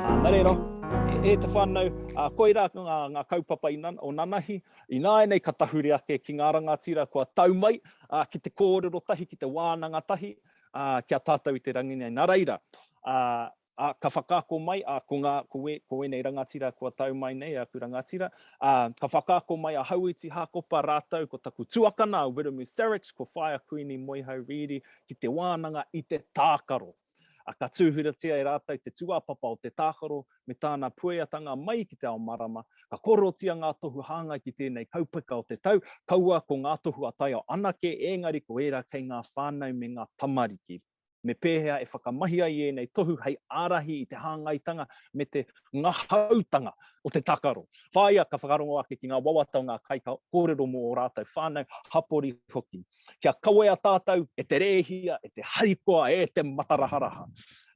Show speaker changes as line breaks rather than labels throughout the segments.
Nā reira, e te whānau, koirā ngā, ngā kaupapa i nan, o nanahi, ināianei ka tahuri ake ki ngā rangatira kua tau mai, ā, ki te kōrero tahi, ki te wānanga tahi, ā, ki a tātou i te rangi nei. Nā reira, ā, ā, ka whakaako mai, ā, ko ngā, ko, e, ko ēnei rangatira kua tau mai nei, aku rangatira, ā, ka whakaako mai a Hauiti Hakopa rātou ko taku tuakana a Wiremu Sarich, ko Whaea Kuini Moehau Reedy ki te wānanga i te tākaro. Ā, ka tūhuratia e rātou te tūāpapa o te tākaro me tāna pueatanga mai ki te ao marama, ka kōrerotia ngā tohu hāngai ki tēnei kaupeka o te tau, kaua ko ngā tohu ā-taiao anake, ēngari ko ērā kei ngā whānau me ngā tamariki. Me pēhea e whakamahi ai ēnei tohu hei ārahi i te hāngaitanga me te ngahautanga o te tākaro. Whāia, ka whakarongo ake ki ngā wawata o ngā kaikōrero mō ō rātou whānau, hapori hoki. Kia kawea tātou e te rēhia, e te harikoa, e te mataraharaha.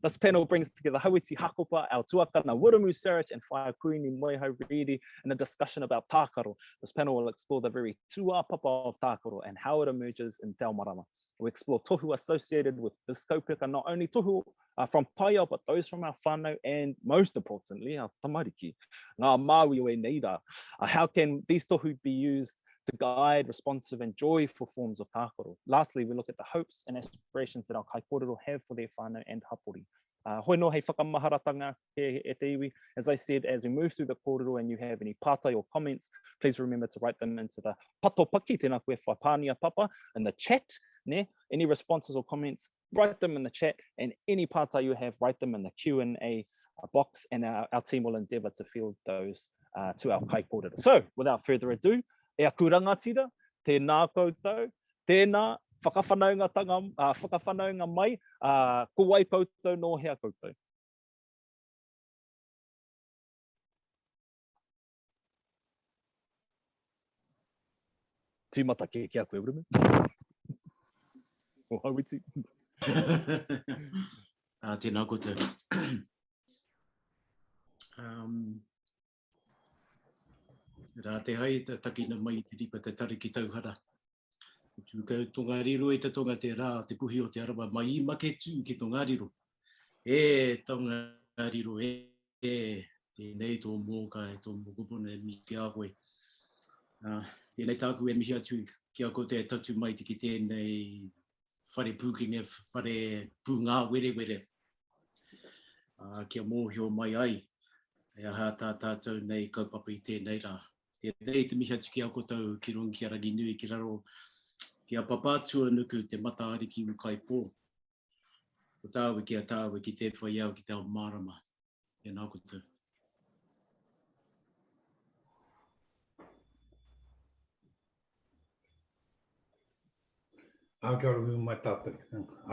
This panel brings together Hauiti Hakopa, our tuakana Wiremu Sarich and Whaea Kuini Moehau Reedy in a discussion about tākaro. This panel will explore the very tūāpapa of tākaro and how it emerges in Te Ao Marama. We explore tohu associated with this kaupeka, not only tohu uh, from taiao, but those from our whānau and most importantly, our tamariki. Ngā Māui o ēnei rā. Uh, how can these tohu be used to guide responsive and joyful forms of tākaro? Lastly, we look at the hopes and aspirations that our kaikōrero have for their whānau and hapori. Uh, hoi nō hei whakamaharatanga e, e te iwi. As I said, as we move through the kōrero and you have any pātai or comments, please remember to write them into the patopaki, tēnā koe whai pānia papa, in the chat, ne? Any responses or comments, write them in the chat, and any pātai you have, write them in the Q&A uh, box, and our, our team will endeavour to field those uh, to our kaikōrero. So, without further ado, e aku rangatira, tēnā koutou, tēnā, whakawhanaungatanga, uh, whakawhanaunga mai, uh, ko wai koutou, nō hea koutou? Tīmata kē ki a koe, Wiremu. O Hauiti.
uh, tēnā koutou. um, rā te hai, takina mai te ripa te tari ki Tauhara. Tūkau Tongariro i te tonga te rā, te puhi o Te Arawa mai i Maketū ki Tongariro. E Tongariro, e, e, tēnei tō mōkai, tō mokopuna e mihi ki a koe. Uh, tēnei tāku e mihi atu ki a koutou e tatu mai te ki tēnei whare pūkenge, whare pūngāwerewere, uh, kia mōhio mai ai e aha tā tātou nei kaupapa i tēnei rā. Tēnei te mihi atu ki a koutou ki runga ki a Ranginui ki raro ki a Papātuanuku te mata ariki ūkaipō. Ko tāua ki a tāua ki te whai au ki te ao mārama. Tēnā koutou.
Ā, kia ora hui mai tātou.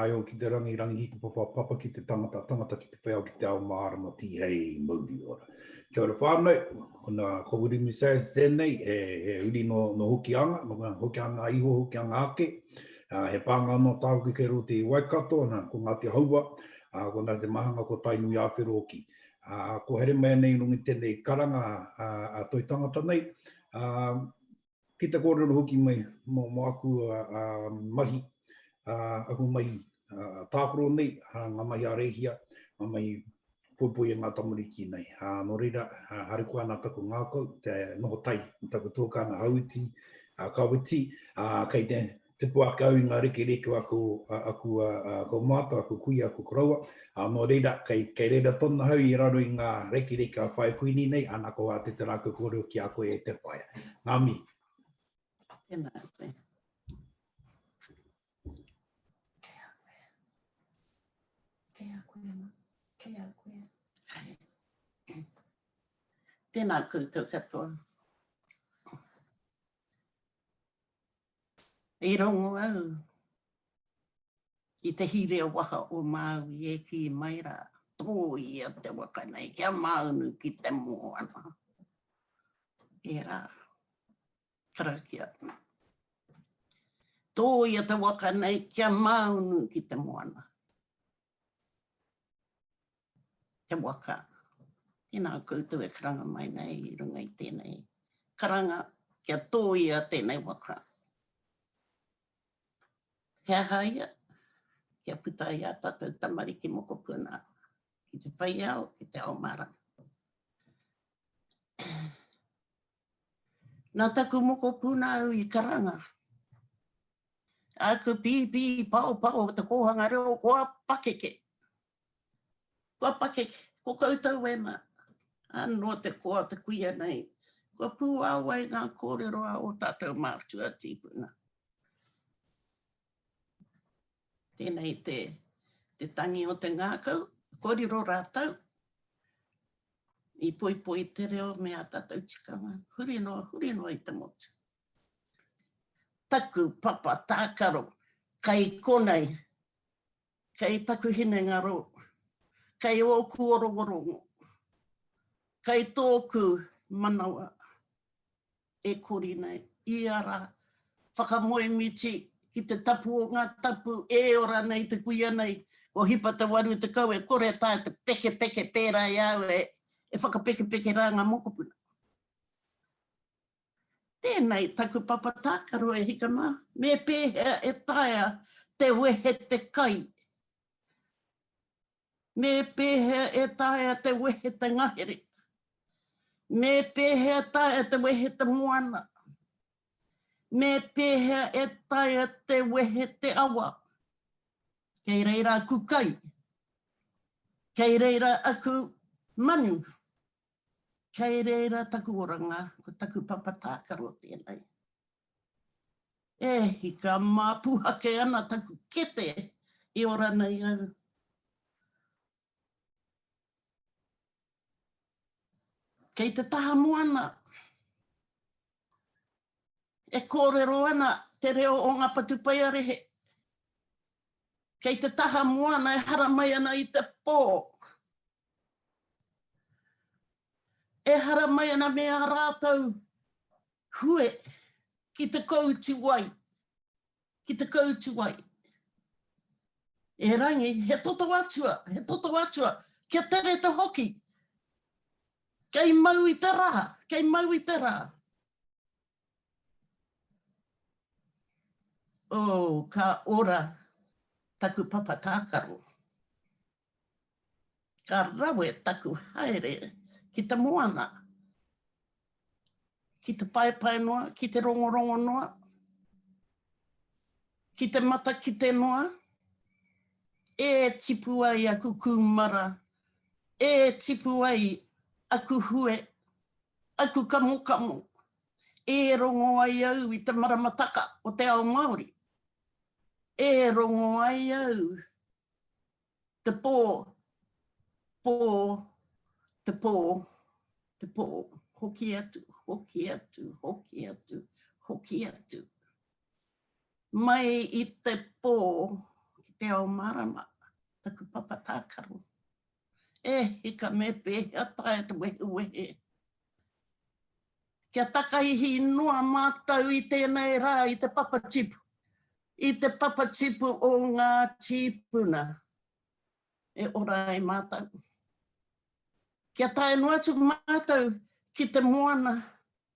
Aio ki te rangi, rangi ki te papa, papa ki te tangata, tangata ki te whai ao ki te ao mārama, tīhei mauri ora. Kia ora whānau, ko nā, ko Wiremu Sars tēnei, he, he uri no, no Hokianga, no Hokianga iho, Hokianga ake. Uh, he pānga anō tāku kei roto i Waikato, nā, ko Ngāti Haua, uh, ko Ngāti Mahanga, ko Tainui Āwhero hoki. Uh, ko here mai nei runga i tēnei karanga a, a Toi Tangata nei, uh, Ki te kōrero hoki mai mō, mō aku uh, mahi, uh, aku mahi uh, tākaro nei, uh, ngā mahi a Rēhia, ngā mahi poipoi e ngā tamariki nei. Uh, nō reira, uh, harikoa ana taku ngākau, te noho tai, taku tōkana hauiti, uh, kawiti, uh, kei te Tupu ake au i ngā rekereke o aku, aku kaumātua, aku kuia, aku koroua. Ā, nō reira, kei, kei reira tonu ahau i raro i ngā rekereke a Whaea Kuini nei, ana ko ā te te rākau kōrero ki a koe e te whaea. Ngā mihi.
Tēnā koe. Kei a koe. Kei a koe, ma. Kei a koe. Tēnā koutou katoa. I rongo au i te hirea waha o Māui e kī mai rā, tōia te waka nei kia māunu ki te moana. Ērā, karakia. Tōia te waka nei kia māunu ki te moana. Te waka. Tēnā koutou e karanga mai nei i runga i tēnei karanga kia tōia tēnei waka. He aha ia? Kia puta i ā tātou tamariki mokopuna. Ki te whai ao, ki te ao mārama. Nā taku mokopuna au i karanga. Aku pīpī paopao o te kōhanga reo kua pakeke. Kua pakeke, ko koutou wēnā. Anō te koa o te kuia nei. Kua pūāwai ngā kōrero a ō tātou mātua tīpuna. Tēnei te, te tangi o te ngākau, kua riro rātou i poipoi te reo me ā tātou tikanga, huri noa, huri noa i te motu. Taku papa tākaro, kei konei, kei taku hinengaro, kei ōku orogorongo, kei tōku manawa, e kori nei, ia rā, whakamoemiti ki te tapu o ngā tapu e ora nei te kuia nei, ko hipa te 80 e kore taea te pekepeke pērā i a au e, e whakapekepeke rā ngā mokopuna. Tēnei taku papa tākaro e hika mā, me pēhea e taea te wehe te kai Me pēhea e taea te wehe te ngahere? Me pēhea taea te wehe te moana? Me pēhea e taea te wehe te awa? Kei reira aku kai. Kei reira aku manu. Kei reira taku oranga, ko taku papa tākaro tēnei. E hika mā puhake ana taku kete i ora nei au. Kei te taha moana e kōrero ana te reo o ngā patupaiarehe. Kei te taha moana e haramai ana i te pō. E haramai ana me ā rātou hue ki te koutu wai, ki te koutu wai. Erangi, he toto atua, he toto atua, kia tere te hoki. Kei mau i te rā, kei mau i te rā. Oh, ka ora taku papa tākaro. Ka rawe taku haere ki te moana, ki te paepae noa, ki te rongorongo noa, ki te matakite noa, e tipu ai aku kūmara, e tipu ai aku hue, aku kamokamo, e rongo ai au i te maramataka o te ao Māori, e rongo ai au Te pō, pō, te pō, te pō, hoki atu, hoki atu, hoki atu, hoki atu. Mai i te pō ki te ao mārama, taku papa tākaro. E hika me pēhea taea te wehewehe. Kia takaihi noa mātou i tēnei rā i te papatipu, i te papatipu o ngā tīpuna e ora ai mātou. Kia tae noa atu mātou ki te moana,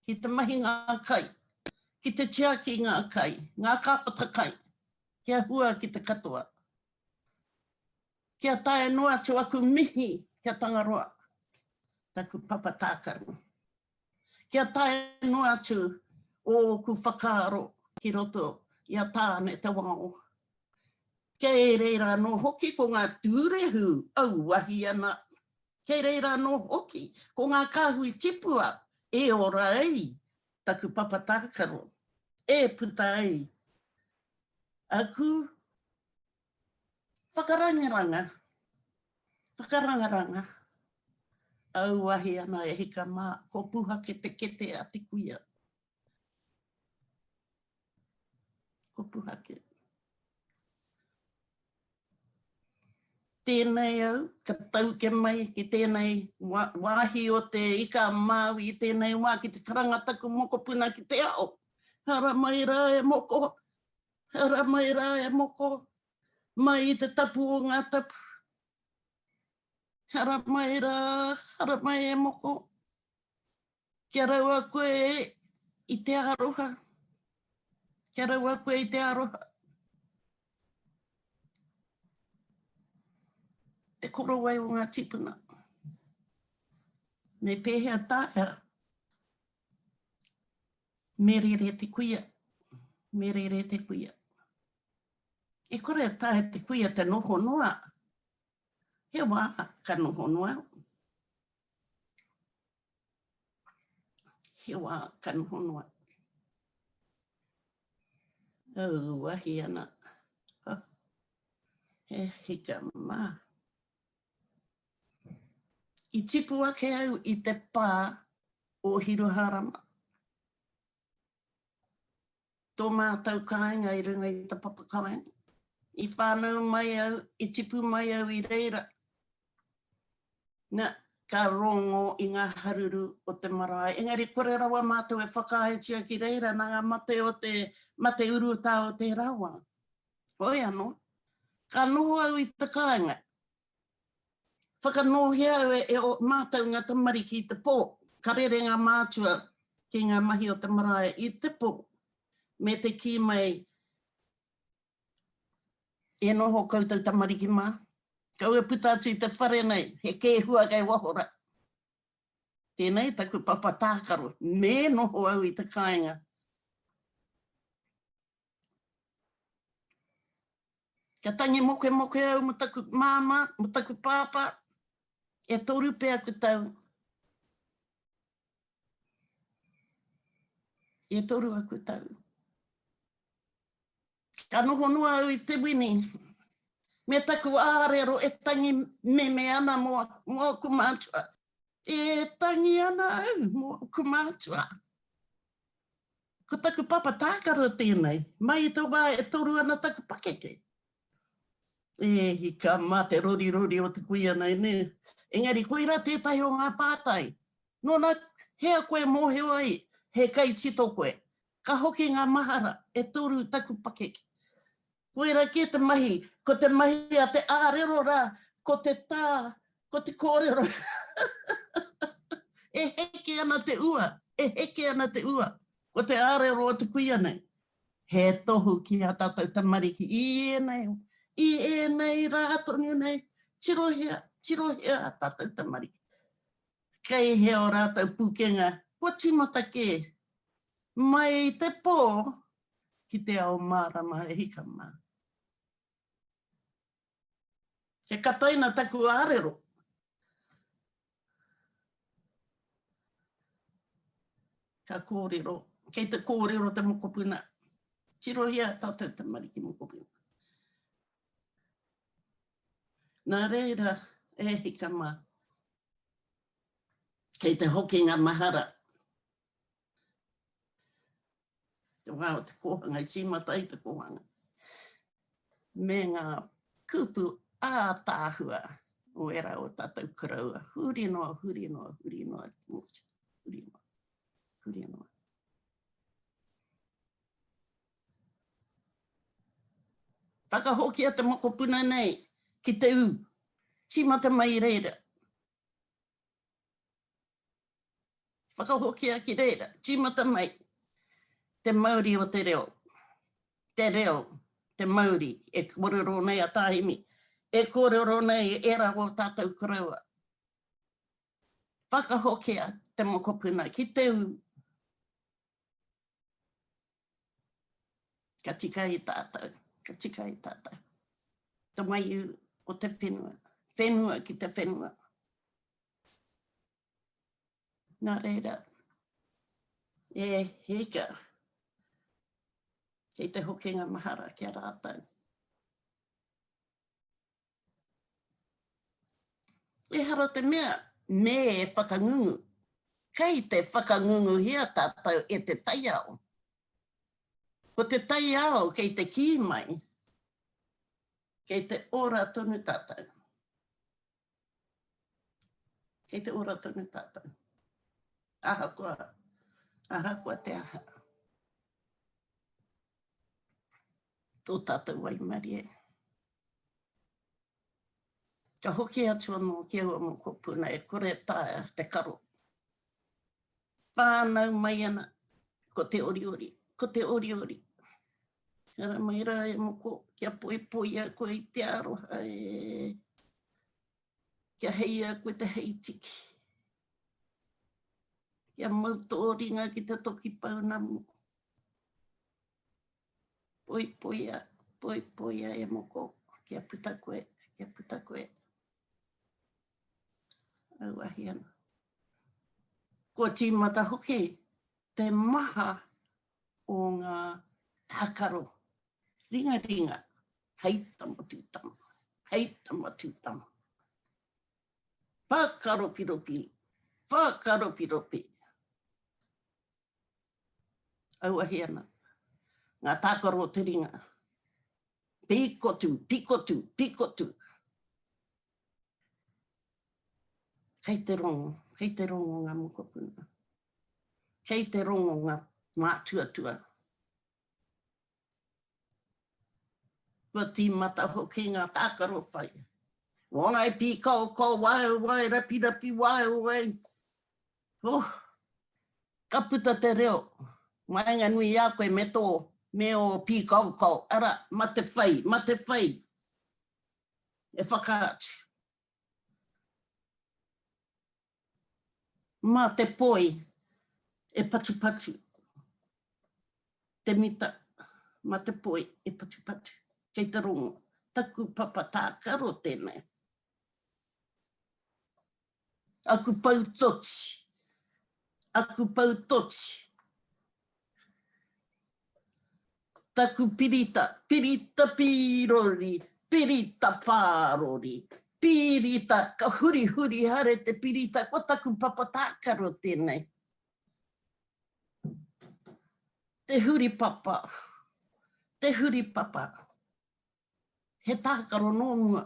ki te mahi ngā kai, ki te tiaki ngā kai, ngā kāpata kai, kia hua ki te katoa. Kia tae noa atu aku mihi ki a Tangaroa, taku papa tākaro. Kia tae noa atu ōku whakaaro ki roto i a Tāne te Wao. Kei reira anō hoki ko ngā tūrehu auahi ana. Kei reira anō hoki ko ngā kāhui tipua e ora ai taku papa tākaro, e puta ai aku Whakarangaranga, whakarangaranga, auahi ana e hika mā, ko Puhake te kete a te kuia. Ko Puhake. Tēnei au, ka tauke mai ki tēnei wāhi o te ika a Māui i tēnei wā ki te karanga taku mokopuna ki te ao. Haramai rā e moko, Haramai rā e moko, mai i te tapu o ngā tapu. Haramai rā, haramai e moko, kia raua koe i te aroha, kia raua koe i te aroha. Te korowai o ngā tīpuna. Me pēhea taea? Me rere te kuia. Me rere te kuia. E kore e taea te kuia te noho noa. He wā ka noho noa. He wā ka noho noa. Auahi ana. Oh. He hika mā. I tipu ake au i te pā o Hiruhārama. Tō mātou kāinga i runga i te papa kāinga. I whānau mai au, i tipu mai au i reira. Na, ka rongo i ngā haruru o te marae. Engari kore rawa mātou e whakaaetia ki reira nā ngā mate o te mate urutā o tērā wā. Hoi anō, ka noho au i te kāinga. Whakanōhia au e, e o, mātou ngā tamariki i te pō. Ka rere ngā mātua ki ngā mahi o te marae i te pō, me te kī mai, E noho koutou tamariki mā, kaua e puta atu i te whare nei, he kēhua kei waho rā. Tēnei taku papa tākaro, me noho au i te kāinga. Kia tangi mokemoke au mo taku māmā, mo taku pāpā, e toru pea aku tau. E toru aku tau. Ka noho noa au i te wini, me taku ārero e tangi meme ana mo, mo aku mātua. E tangi ana au mo aku mātua. Ko taku papa tākaro tēnei, mai i te wā e toru ana taku pakeke. E hika mā te rorirori o te kuia nei, nē. Engari koirā tētahi o ngā pātai. Nōna, hea koe mōhio ai, he kaitito koe? Ka hoki ngā mahara, e toru taku pakeke. Koira kē te mahi, ko te mahi a te ārero rā, ko te tā, ko te kōrero. E heke ana te ua, e heke ana te ua, ko te ārero o te kuia nei. He tohu ki ā tātou tamariki i ēnei, i ēnei rā tonu nei, tirohia, tirohia ā tātou tamariki. Kei hea ō rātou pūkenga, kua tīmata kē mai i te pō ki te ao mārama e hika mā. He kataina taku ārero. Ka kōrero, kei te kōrero te mokopuna. Tirohia tātou tamariki mokopuna. Nā reira, e hika mā, kei te hokinga mahara te wā o te kōhanga, i tīmata ai te kōhanga, me ngā kupu ātaahua o ērā o tātou koroua, huri noa, huri noa, huri noa, huri noa, huri noa. Whakahokia te mokopuna nei ki te ū, tīmata mai i reira. Whakahokia ki reira, tīmata mai te mauri o te reo, te reo, te mauri e kōrero nei a Tā Hemi, e kōrero nei ērā o tātou koroua. Whakahokia te mokopuna ki te ū. Ka tika i tātou, ka tika i tātou. Te waiū o te whenua, whenua ki te whenua. Nā reira, e hika, kei te hokinga mahara ki a rātou. Ehara te mea me whakangungu. Kei te whakangunguhia tātou e te taiao. Ko te taiao kei te kī mai, kei te ora tonu tātou. Kei te ora tonu tātou. Ahakoa, ahakoa te aha. Tō tātou waimarie. Ka hoki atu anō ki aua mokopuna e kore taea te karo. Whānau mai ana ko te oriori, ko te oriori. Haramai rā e moko, kia poipoia koe i te aroha e. Kia heia koe te hei tiki. Kia mau tō ringa ki te toki pounamu. Poipoia, poipoia e moko, kia puta koe, kia puta koe. Auahi ana. Kua tīmata hoki te maha o ngā tākaro ringaringa hei tama tū tama, hei tama tū tama. Whakaropiropi, whakaropiropi. Auahi ana ngā tākaro o te ringa. Pīkotu, pīkotu, pīkotu. Kei te rongo, kei te rongo ngā mokopuna. Kei te rongo ngā mātuatua. Kua tīmata hoki ngā tākaro whai. Wai pīkaokao, waewae, rapirapi, waewae. Oh, ka puta te reo, waenganui i a koe me tō, me ō pīkaokao, arā, ma te whai, ma te whai e whakaatu. Mā te poi e patupatu te mita, mā te poi e patupatu. Kei te rongo, taku papa tākaro tēnei. Aku pou toti, aku pou toti. Taku pirita, pirita pīrori, pirita pārori, pirita, ka hurihuri haere te pirita, ko taku papa tākaro tēnei. Te huripapa, te huripapa. He tākaro nō mua.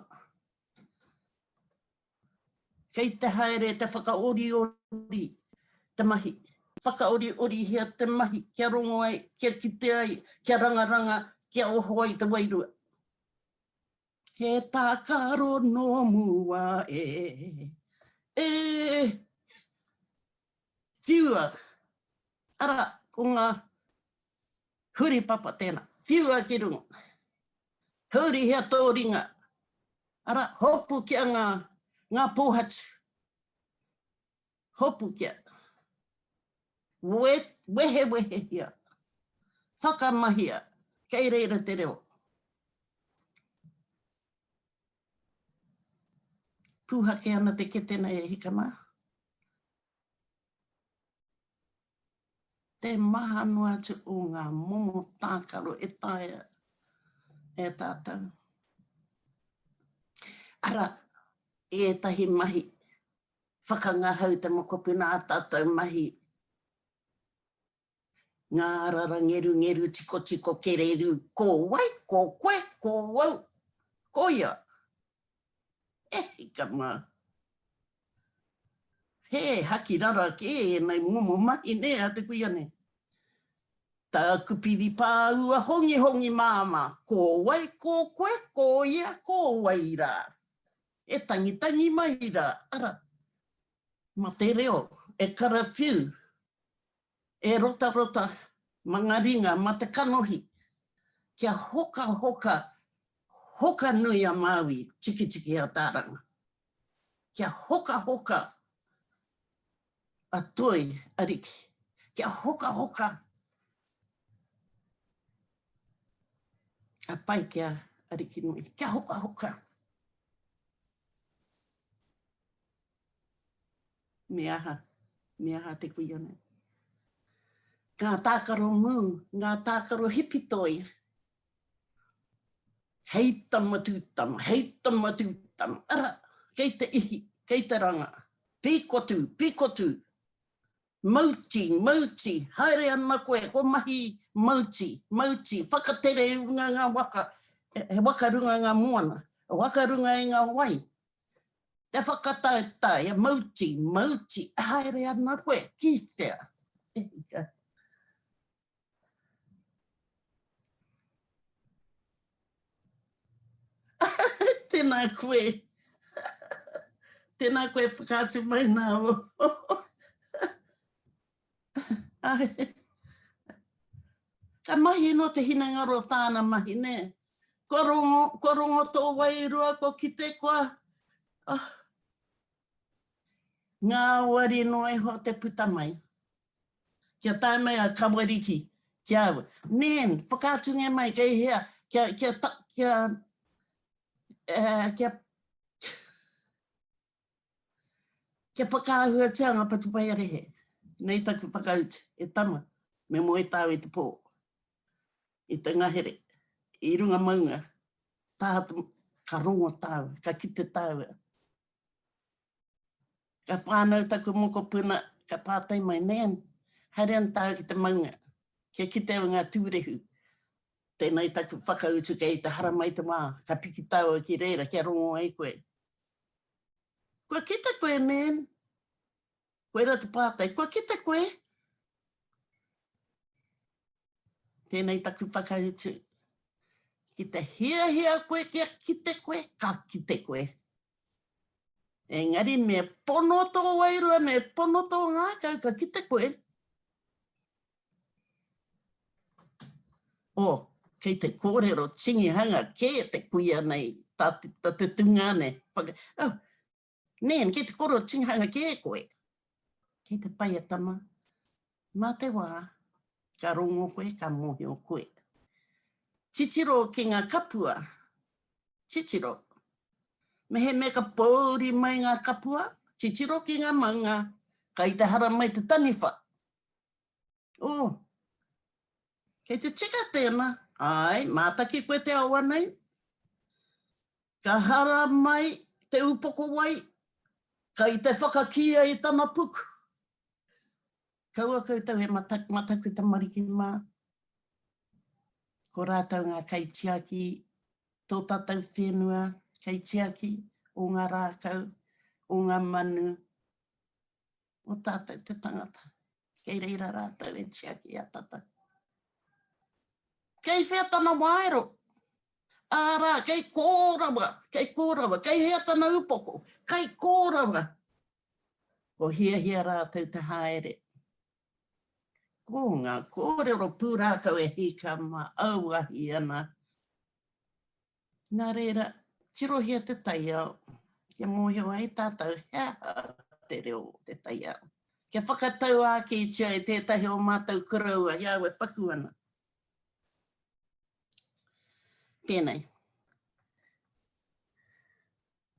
Kei te haere te whakaoriori te mahi. Whakaoriorihia te mahi kia rongo ai, kia kite ai, kia rangaranga, kia oho ai te wairua. He tākaro nō mua e, e, whiua, arā, ko ngā Huripapa tēnā. Whiua ki runga. Hurihia tō ringa. Arā, hopukia ngā, ngā pōhatu. Hopukia. We, wehewehehia. Whakamahia. Kei reira te reo. Pūhake ana te kete nei e hika mā. Te maha noa atu o ngā momo tākaro e taea e tātou. Arā, ētahi mahi whakangahau te mokopuna ā tātou mahi ngārara ngerungeru tikotiko kererū ko wai, ko koe, ko au, ko ia. E hika mā. He hakirara kē ēnei momo mahi nē a te kuia nei. Tāku piri pāua hongihongi māmā, ko wai, ko koe, ko ia, ko wai rā? E tangitangi mai rā, ara, ma te reo e karawhiu, e rotarota ma nga ringa, ma te kanohi, kia hokahoka, hoka nui a Māui, tikitiki a Tāranga. Kia hokahoka a Toi Ariki. Kia hokahoka a Paikea Arikinui. Kia hokahoka. Me aha, me aha te kuia nei. Ngā tākaro mū, ngā tākaro hipi toi. Hei tama tū tama, hei tama tū tama, ara, kei te ihi, kei te ranga. Pīkotu, pīkotu, mauti, mauti, haere ana koe, ko mahi mauti, mauti, whakatere runga ngā waka, he waka runga ngā moana, waka runga i ngā wai. Te whakataetae, mauti, mauti, haere ana koe, ki whea? E hika. Tēnā koe. Tēnā koe whakaatu mai nā o. Ka mahi no te hinengaro tāna mahi, nē. Kua rongo, kua rongo tō wairua, kua kite, kua... Oh. Ngāwari noa iho te puta mai. Kia tae mai a Kawariki ki a au, Nan, whakaatungia mai kei hea, kia, kia, kia, kia, kia whakaahuatia ngā patupaiarehe. Nei taku whakautu, e tama, me moe tāu i te pō, i te ngahere, i runga maunga, taha te, ka rongo tāua, ka kite tāua. Ka whānau taku mokopuna, ka pātai mai, Nan, haere ana tāua ki te maunga, kia kite au i ngā tūrehu. Tēnei taku whakautu kei te haramai te wā, ka piki tāua ki reira kia rongo ai koe. Kua kite koe, Nan? Koira te pātai, kua kite koe? Tēnei taku whakautu. Ki te hiahia koe kia kite koe, ka kite koe. Engari me pono tō wairua, me pono tō ngākau, ka kite koe. Oh, kei te kōrero tingihanga kē te kuia nei, tā, tā te tungāne. Whaka, oh, Nan, kei te kōrero tingihanga kē koe. Kei te pai e tama. Mā te wā, ka rongo koe, ka mōhio koe. Titiro ki ngā kapua. Titiro. Mehemea ka pōuri mai ngā kapua, titiro ki ngā maunga, kai te haramai te taniwha. Oh, kei te tika tēnā. Āe, mātaki koe te awa nei. Ka haramai te upoko wai, kai te whakakīia i tana puku. Kaua koutou e mataku tamariki mā. Ko rātou ngā kaitiaki, tō tātou whenua, kaitiaki o ngā rākau, o ngā manu, o tātou te tangata. Kei reira rātou e tiaki i a tātou. Kei whea tana waero? Arā, kei kō rawa, kei kō rawa, kei hea tana upoko, kei kō rawa. Ko hiahia rātou te haere. Ko ngā kōrero pūrākau e hika mā auahi ana. Nā reira, tirohia te taiao, kia mōhio ai tātou he aha te reo o te taiao. Kia whakatauākītia e tētahi o mātou koroua i a au e paku ana. Pēnei.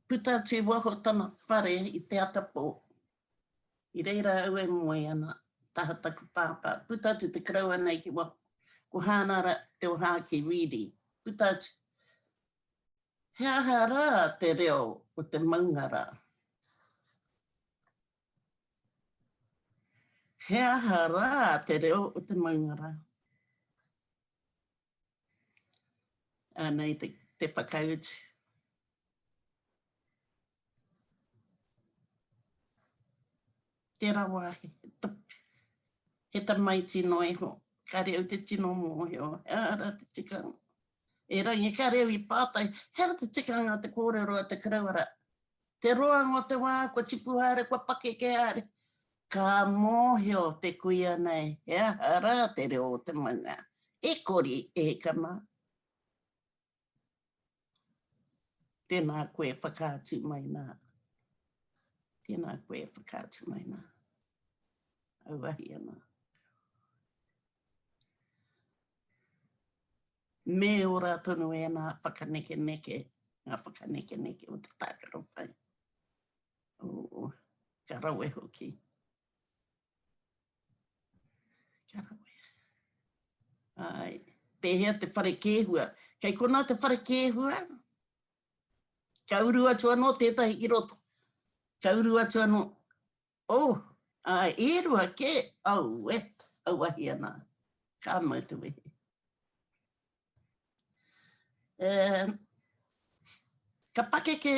Puta atu i waho tana whare i te atapō. I reira au e moe ana, taha taku pāpā. Puta atu te koroua nei ki waho. Ko Hānara Te Ohāki Reedy. Puta atu. He aha rā te reo o te maunga rā? He aha rā te reo o te maunga rā? Anei te, te whakautu. Tērā wā, he, he tamaiti noa iho, kāre au te tino mōhio, he aha rā te tikanga. Erangi, kāre au i pātai, he aha te tikanga te kōrero a te koroua rā? Te roanga o te wā, kua tipu haere, kua pakeke haere, ka mōhio te kuia nei he aha rā te reo o te maunga. E kori, e hika mā. Tēnā koe whakaatu mai nā. Tēnā koe whakaatu mai nā. Auahi ana. Me ora tonu ēnā whakanekeneke, ngā whakanekeneke o te tākaro whai. Oh, ka rawe hoki. Ka rawe. Ai, pēhea te whare kēhua? Kei konā te whare kēhua? Ka uru atu anō tētahi ki roto. Ka uru atu anō. Oh, āe, e rua kē, aue, auahi ana, ka mau te wehi. E, ka pakeke,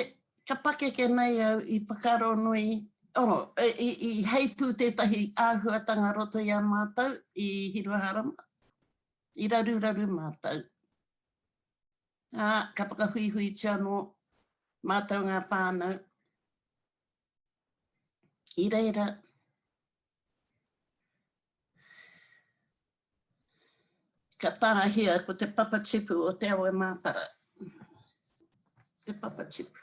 ka pakeke nei au i whakaaro nui, oh, i, i, i heipū tētahi āhuatanga roto i a mātou i Hiruharama, i raruraru mātou. Ā, ka whakahuihuitia anō mātou ngā whānau, I reira, ka tāhia ko te papatipu o Te Awe Māpara. Te papatipu.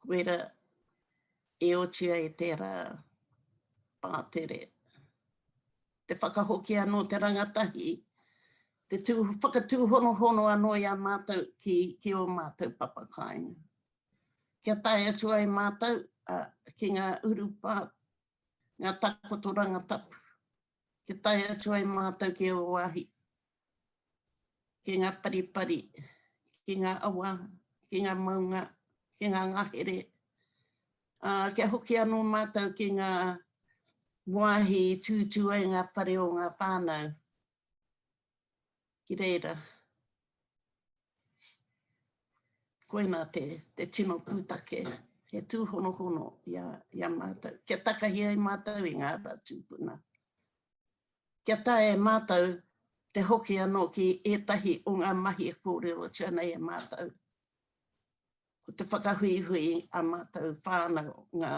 Koira e oti ai tērā pātere. Te whakahoki anō te rangatahi, te tū, whakatūhonohono anō i a mātou ki, ki ō mātou papa kāinga. Kia tae atu ai mātou uh, ki ngā urupā, ngā takotoranga tapu. Kia tae atu ai mātou ki ō wāhi, ki ngā paripari, ki ngā awa, ki ngā maunga, ki ngā ngahere, ā, kia hoki anō mātou ki ngā wāhi i tūtū ai ngā whare o ngā whānau ki reira. Koinā te, te tino pūtake, he tūhonohono i a, i a mātou, kia takahi ai mātou i ngā ara tūpuna. Kia taea e mātou te hoki anō ki ētahi o ngā mahi e kōrerotia nei e mātou. Ko te whakahuihui a mātou whānau, ngā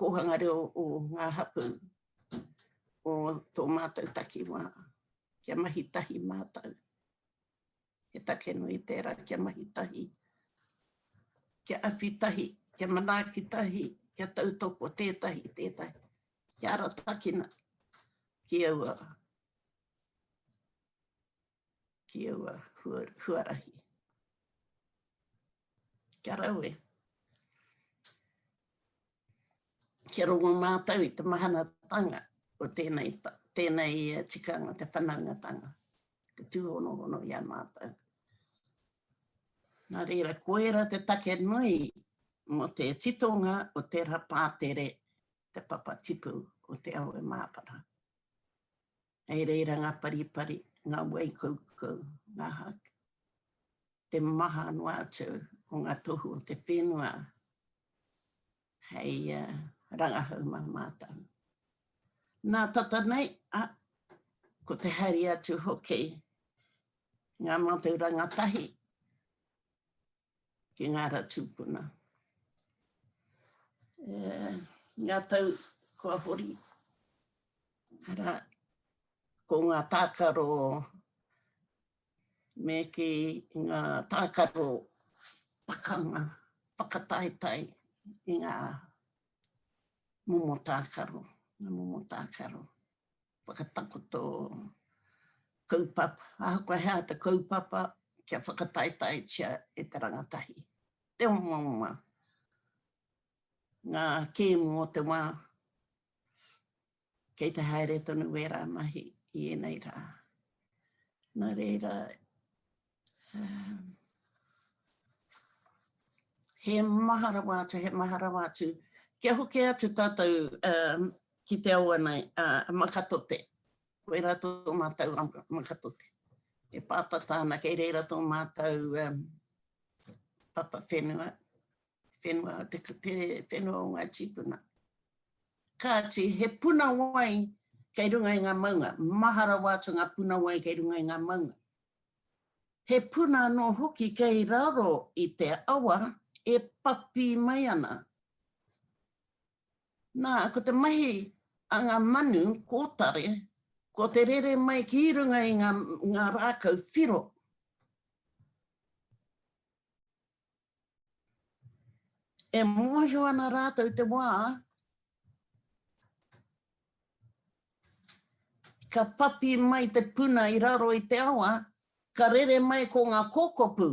kōhanga reo o ngā hapū o tō mātou takiwā, kia mahi tahi mātou. He take nui tērā kia mahi tahi, kia awhi tahi, kia manaaki tahi, kia tautoko tētahi i tētahi, kia aratakina ki aua, ki aua huarahi. Kia rawe. Kia rongo mātou i te mahanatanga o tēnei, tēnei tikanga, te whanaungatanga, te tūhonohono i a mātou. Nā reira, koira te take nui mō te titonga o tērā pātere, te papatipu o Te Awe Māpara. Hei reira ngā paripari, ngā wai kaukau, ngā haka, te maha noa atu o ngā tohu o te whenua hei rangahau mā mātou. Nā tata nei, a, ko te haere atu hoki ngā mātou rangatahi ki ngā ra tūpuna. E, ngā tau kua hori, arā, ko ngā tākaro me ki ngā tākaro pakanga whakataetae i ngā momo tākaro, ngā momo tākaro whakatakoto kaupapa, ahakoa he aha te kaupapa kia whakataetaetia e te rangatahi. Te omaoma, ngā kēmu o te wā, Kei te haere tonu wērā mahi i ēnei rā. Nā reira, he maha rawa atu, he maha rawa atu. Kia hoki atu tātou ki te awa nei, Makatote. Koirā tō mātou Makatote. E pātata ana kei reira tō mātou papa whenua, whenua, te, te whenua o ngā tīpuna. Kāti, he puna wai kei runga i ngā maunga, maha rawa atu ngā puna wai kei runga i ngā maunga. He puna anō hoki kei raro i te awa e papī mai ana. Nā, ko te mahi a ngā manu kōtare, ko te rere mai ki runga i ngā, ngā rākau whiro. E mōhio ana rātou te wā ka papi mai te puna i raro i te awa, ka rere mai ko ngā kōkopu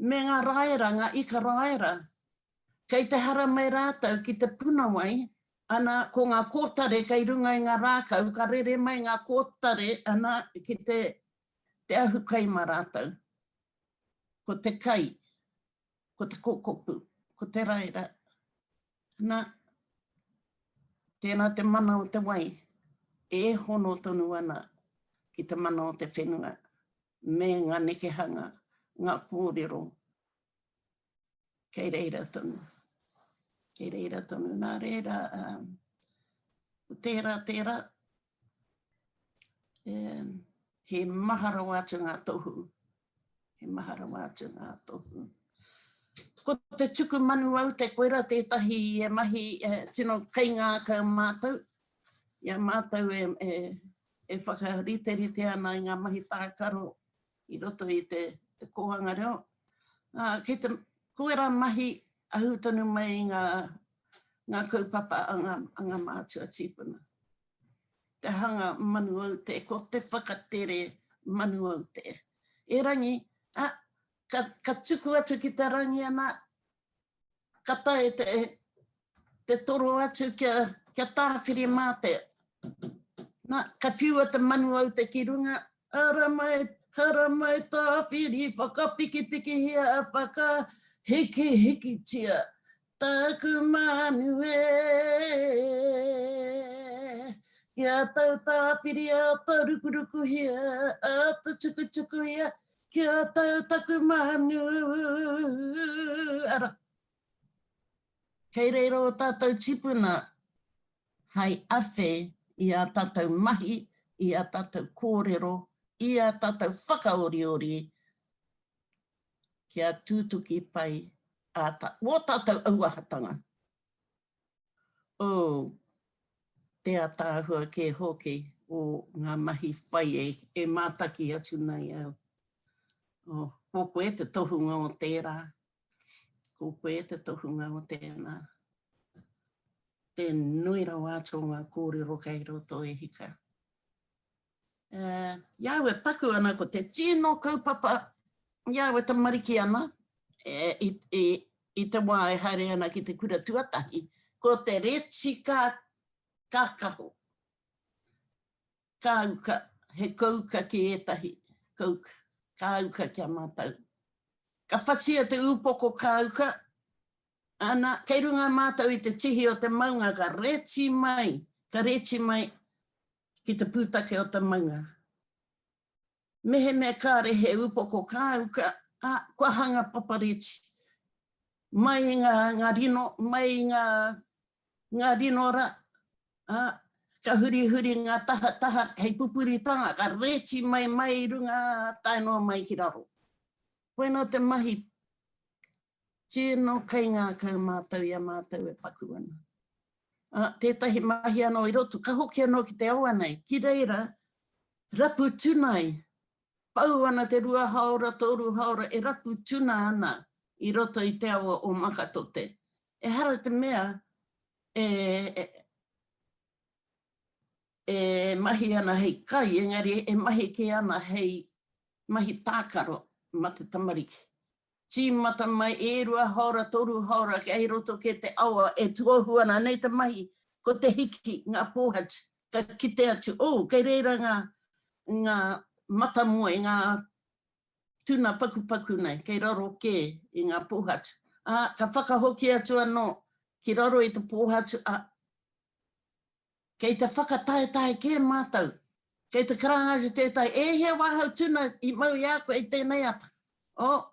me ngā raera, ngā ika raera. Kei te haramai rātou ki te puna wai, ana, ko ngā kōtare kei runga i ngā rākau, ka rere mai ngā kōtare, ana, ki te, te ahu kai mā rātou. ko te kai, ko te kōkopu, ko te raera. Nā, tēnā te mana o te wai e hono tonu ana ki te mana o te whenua me ngā nekehanga, ngā kōrero kei reira tonu. Kei reira tonu. Nā reira, um, ko tērā, tērā, um, he maha rawa atu ngā tohu. He maha rawa atu ngā tohu. Ko te tuku manu aute, koira tētahi e mahi e, tino kaingākau mātou. I a mātou e, e, e whakariterite ana i ngā mahi tākaro i roto i te, te kōhanga reo. Ā, kei te, Ko ērā mahi ahu tonu mai i ngā, ngā kaupapa a ngā, a ngā mātua tīpuna. Te hanga manu aute, ko te whakatere manu aute. Erangi, a, ka, ka tuku atu ki te rangi ana, ka tae te, te toro atu kia, kia tāwhiri mātea. Nā, ka whiua te manu aute ki runga, ara mai, ara mai tāwhiri, whakapikipikihia, whakahikihikitia, tāku manu e. Kia tau tāwhiri, āta rukurukuhia, āta tukutukuhia, kia tau taku manu. Ara. Kei reira o tātou tipuna hai awhe i ā tātou mahi, i ā tātou kōrero, i ā tātou whakaoriori kia tūtuki pai ā tā, wō tātou auahatanga. Oh, te ataahua kē hoki o ngā mahi whai e, e mātaki atu nei au. Oh, ko koe te tohunga o tērā, ko koe te tohunga o tēnā. Te nui rawa atu o ngā kōrero kei roto e hika. Uh, i a au e paku ana ko te tino kaupapa, i a au e tamariki ana, e, i, i, i te wā e haere ana ki te kura tuatahi, ko te reti ka, kākaho. Kāuka, he kouka ki ētahi, kouka, kāuka ki a mātou. Ka whatia te ūpoko kāuka, ana, kei runga mātou i te tihi o te maunga, ka reti mai, ka reti mai ki te pūtake o te maunga. Mehemea kāre he ūpoko kāuka, ā, kua hanga papareti. Mai i ngā, ngā rino, mai i ngā, ngā rino rā, ā, ka hurihuri ngā tahataha hei pupuritanga, ka reti mai mai i runga tae noa mai ki raro. Koinā te mahi tino kaingākau mātou i a mātou e paku ana. Ā, tētahi mahi anō i roto, ka hoki anō ki te awa nei, ki reira, rapu tuna ai. Pau ana te rua haora, toru haora e rapu tuna ana i roto i te awa o Makatote. Ehara te mea e, e, e mahi ana hei kai, engari e mahi kē ana hei mahi tākaro ma te tamariki. Tīmata mai e rua haora, toru haora kei roto kē te awa e tuohu ana, anei te mahi, ko te hiki, ngā pōhatu, ka kite atu, oh, kei reira ngā, ngā matamoe, ngā tuna pakupaku nei, kei raro kē i ngā pōhatu. Ā, ka whakahoki atu anō ki raro i te pōhatu, ā, Kei te whakataetae kē mātou. Kei te karanga atu tētahi, e hia wāhau tuna i mau i a koe i tēnei ata? Oh,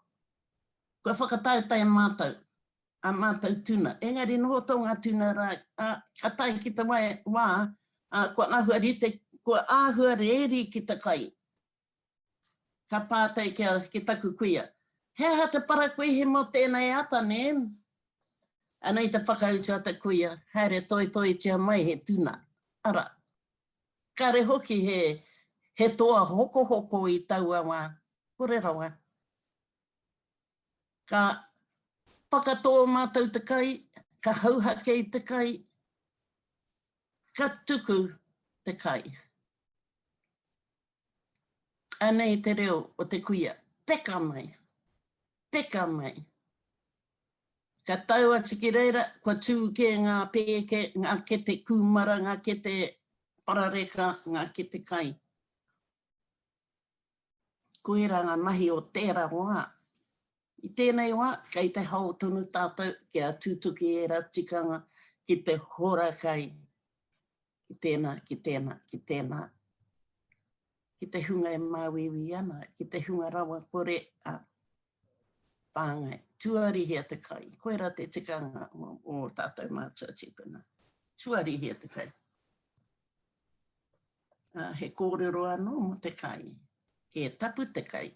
kua whakataetae mātou, a mātou tuna. Engari noho tō ngā tuna rā, ā, ka tae ki te wā, ā, kua āhua rite, kua āhua rēri ki te kai. Ka pātai ki a, ki taku kuia, He aha te parakuihi mō tēnei ata, nē? Anei te whakautu a te kuia, Haere toitoitia mai he tuna. Ara. Kāre hoki he, he toa hokohoko i taua wā. Kore rawa. Ka whakatō mātou te kai, ka hauhake i te kai, ka tuku te kai. Anei te reo o te kuia, peka mai, peka mai. Ka tau atu ki reira, kua tū kē ngā pēke, ngā kete kūmara, ngā kete parareka, ngā kete kai. Koirā ngā mahi o tērā wā. I tēnei wā, kei te hao tonu tātou kia tutuki ērā tikanga ki te hora kai ki tēnā, ki tēnā, ki tēnā, ki te hunga e māuiui ana, ki te hunga rawakore, ā, whāngai, tuarihia te kai. Koirā te tikanga o ō tātou mātua tīpuna. Tuarihia te kai. Ā, he kōrero anō mō te kai. He tapu te kai.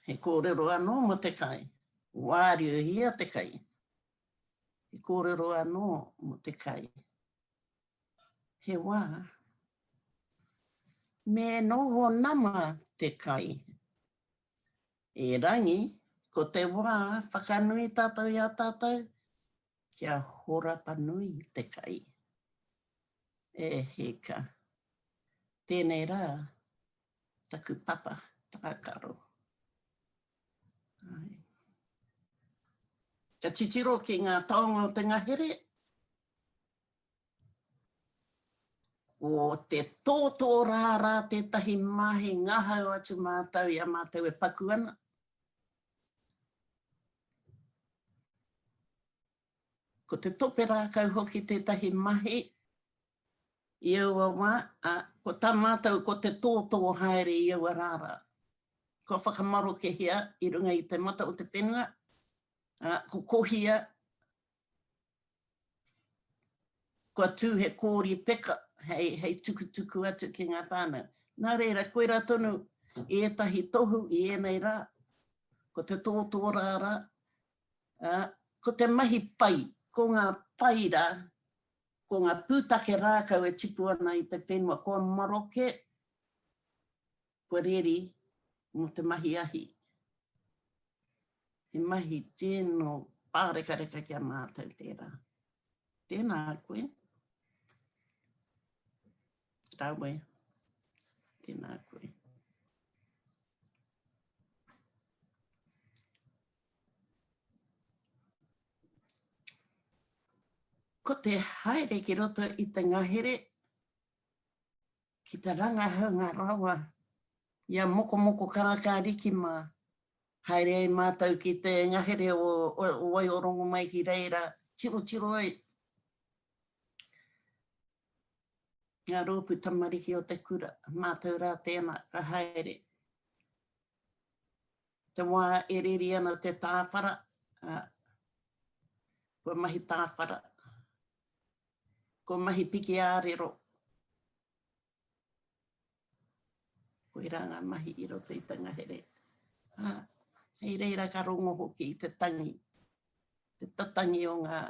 He kōrero anō mō te kai. Wāriuhia te kai. He kōrero anō mō te kai. He wā, me noho nama te kai. Erangi, Ko te wā whakanui tātou i a tātou, kia horapa nui te kai. E hika. Tēnei rā, taku papa tākaro. Ai. Ka titiro ki ngā taonga o te ngahere, Ko te tōtō rārā tētahi mahi ngahau atu mātou i a mātou e paku ana. Ko te tope rākau hoki tētahi mahi i aua wā, ā, ko tā mātou ko te tōtō haere i aua rārā. Kua whakamarokehia i runga i te mata o te whenua, ā, ko kohia Kua tū he kōri peka hei, hei tukutuku atu ki ngā whānau. Nā reira, koirā tonu ētahi tohu i ēnei rā, ko te tōtō rārā, ā, ko te mahi pai, ko ngā pai rā, ko ngā pūtake rākau e tipu ana i te whenua, kua maroke, kua reri mō te mahi ahi. He mahi tino pārekareka ki a mātou tērā. Tēnā koe. Rawe. Tēnā koe. Ko te haere ki roto i te ngahere, ki te rangahau ngā rawa i a Mokomoko Kākāriki mā. Haere ai mātou ki te ngahere o Waiorongomai ki reira tirotiro ai ngā rōpū tamariki o te kura, mātou rā tēnā ka haere. Te wā e reri ana te tāwhara, kua mahi tāwhara, kua mahi piki ārero, Koirā ngā mahi i roto i te ngahere. Ā, hei reira ka rongo hoki i te tangi, te tatangi o ngā,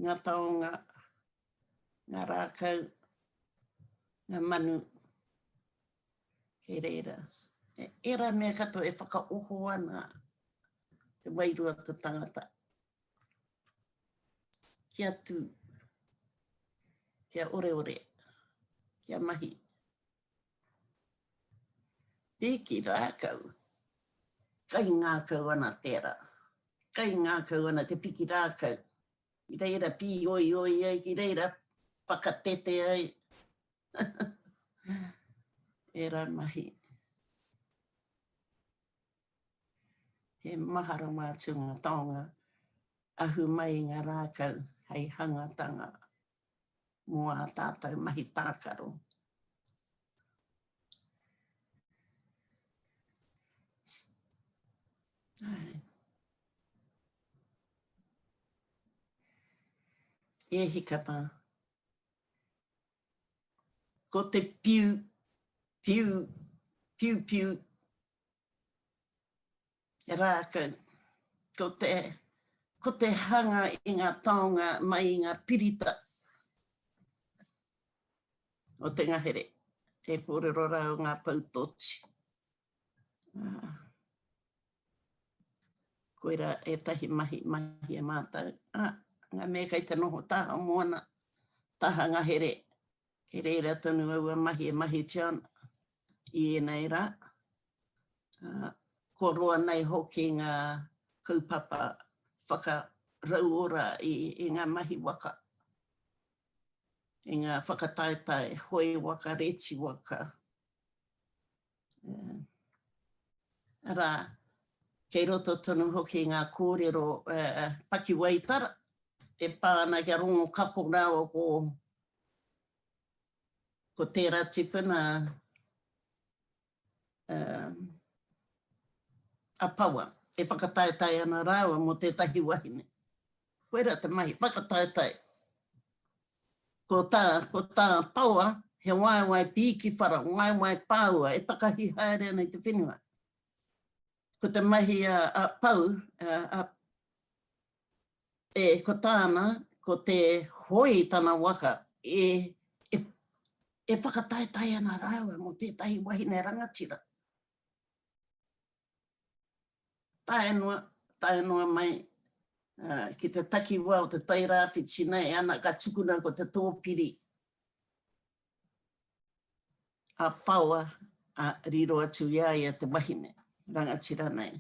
ngā taonga, ngā rākau, ngā manu kei reira. E, ērā mea katoa e whakaoho ana te wairua o te tangata. Kia tū, kia oreore, kia mahi. Piki rākau, kaingākau ana tērā. Kaingākau ana te piki rākau. Ki reira pīoioi ai, ki reira whakatete ai. Ērā mahi. He maha rawa atu ngā taonga ahu mai i ngā rākau hei hangatanga mō ā tātou mahi tākaro. Āe. E hika mā. Ko te piu, piu, piu piu, Rākau. Ko te, ko te hanga i ngā taonga mai i ngā pirita o te ngahere. He kōrero rā o ngā pou toti. Koirā ētahi mahi, mahi a mātou. Ā, ngā mea kei te noho taha moana, taha ngahere, Kei reira tonu aua mahi e mahitia ana i ēnei rā. Kua roa nei hoki ngā kaupapa whakarauora i ngā mahi waka, i ngā whakataetae hoe waka, reti waka. Arā, kei roto tonu hoki ngā kōrero pakiwaitara e pā ana ki a Rongokako rāua ko ko tērā tipuna a Pawa e whakataetae ana rāua mō tētahi wahine. Koirā te mahi whakataetae. Ko tā, ko tā Pawa he waewae pīkiwhara, waewae pāua e takahi haere ana i te whenua. Ko te mahi a, a Pau, a, a E, ko tāna, ko te hoe i tana waka, e, e, e whakataetae ana rāua mō tētahi wahine rangatira. Tae noa, tae noa mai ki te takiwā o te Tairāwhiti nei, ana ka tukuna ko te tōpiri a Paoa, a riro atu i a ia te wahine rangatira nei.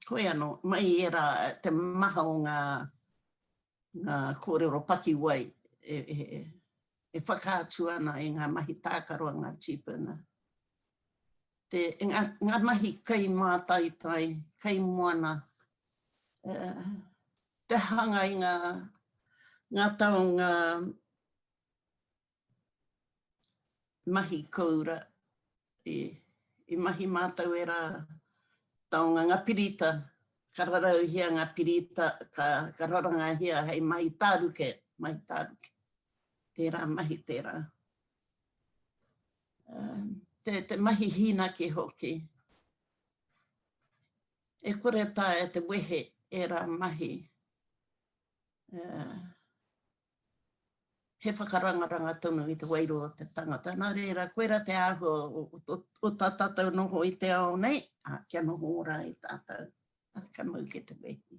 Hoi anō, mai i ērā te maha o ngā, ngā kōrero pakiwai e, e, e whakaatu ana i ngā mahi tākaro a ngā tīpuna. Te, ngā, ngā mahi kai mātaitai, kai moana, uh, te hanga i ngā, ngā taonga mahi koura, i, i mahi mātou ērā taonga, ngā pirita, ka rarauhia ngā pirita, ka, ka rarangahia hei mahi tāruke, mahi tāruke. Tērā mahi tērā. Uh, te, te mahi hīnaki hoki. E kore taea te wehe ērā mahi. Uh, he whakarangaranga tonu i te wairua o te tangata. Nā reira, koirā te āhua o, o, o tā tātou noho i te ao nei, ā, kia noho ora ai tātou. Ā, kia mau ki te wehi.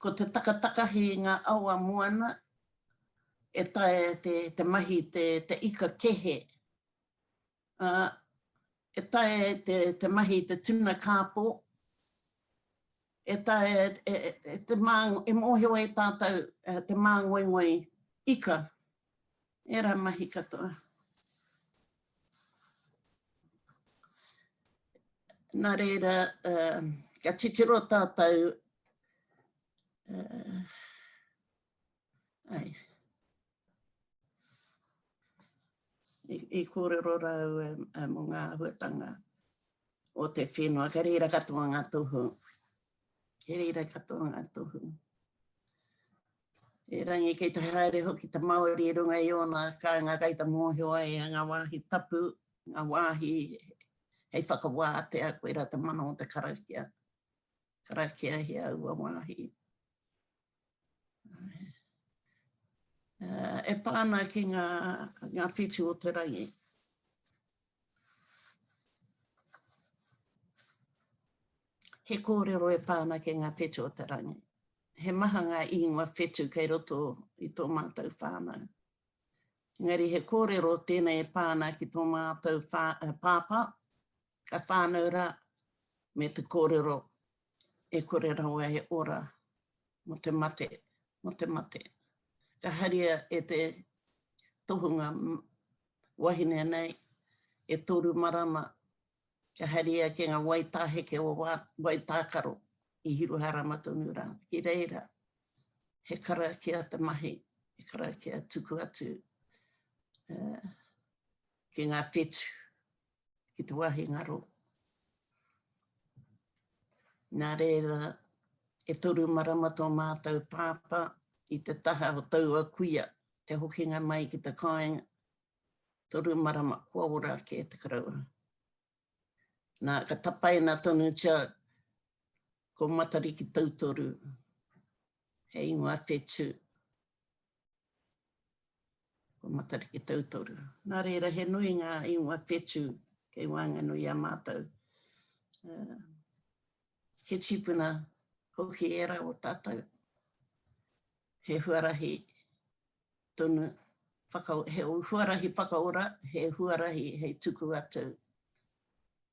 Ko te takatakahi i ngā awa moana, e taea te, te mahi te, te ika kehe. Ā, e taea te, te mahi te tuna kāpō, e taea e, e, e te mā, e mōhio ai tātou te māngoingoi ika, ērā mahi katoa. Nā reira, uh, ka titiro tātou, uh, ai, I, i kōrero rāua mō ngā āhuatanga o te whenua, ka reira katoa ngā tohu. Kei reira katoa ngā tohu. Erangi kei te haere hoki te Māori i runga i ōna kāinga kei te mōhio ai a ngā wāhi tapu, ngā wāhi hei whakawātea, koirā te mana o te karakia. Karakiahia aua wāhi. E pā ana ki ngā, ngā whetū o te rangi. He kōrero e pā ana ki ngā whetū o te rangi. He maha ngā ingoa whetū kei roto i tō mātou whānau. Engari he kōrero tēnei e pā ana ki tō mātou whā, pāpā, ka whānau rā, me te kōrero e kore rawa e ora mō te mate, mō te mate. Ka haria e te tohunga wahine nei e toru marama ka haria ki ngā wai tāheke o Waitākaro i Hiruhārama tonu rā. Ki reira, he karakia te mahi, he karakia tuku atu ki ngā whetū. ki te wāhi ngaro. Nā reira, e toru marama tō mātou pāpā i te taha o taua kuia, te hokinga mai ki te kāinga, toru marama, kua ora kē te koroua. Nā, ka tapaina tonutia ko Matariki Tautoru, he ingoa whetū. Ko Matariki Tautoru. Nā reira, he nui ngā ingoa whetū kei waenganui i a mātou. Uh, he tīpuna hoki ērā o tātou. He huarahi tonu, whaka, he huarahi whakaora, he huarahi hei tuku atu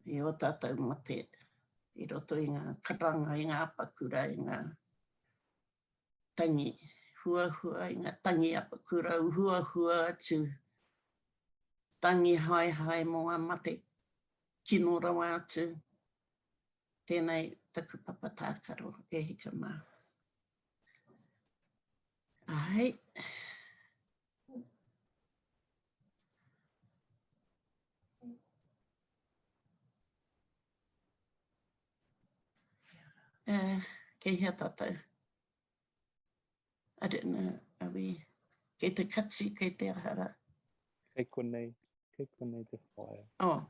i o tātou mate i roto i ngā karanga, i ngā apakura, i ngā tangi huahua, i ngā tangi apakura huahua atu, tangi haehae mō ngā mate kino rawa atu. Tēnei taku papa tākaro e hika mā. Ai. Uh, kei hea tātou? I don't know, are we... Kei te kati, kei te aha rā?
Kei konei, kei konei te whaea.
Oh.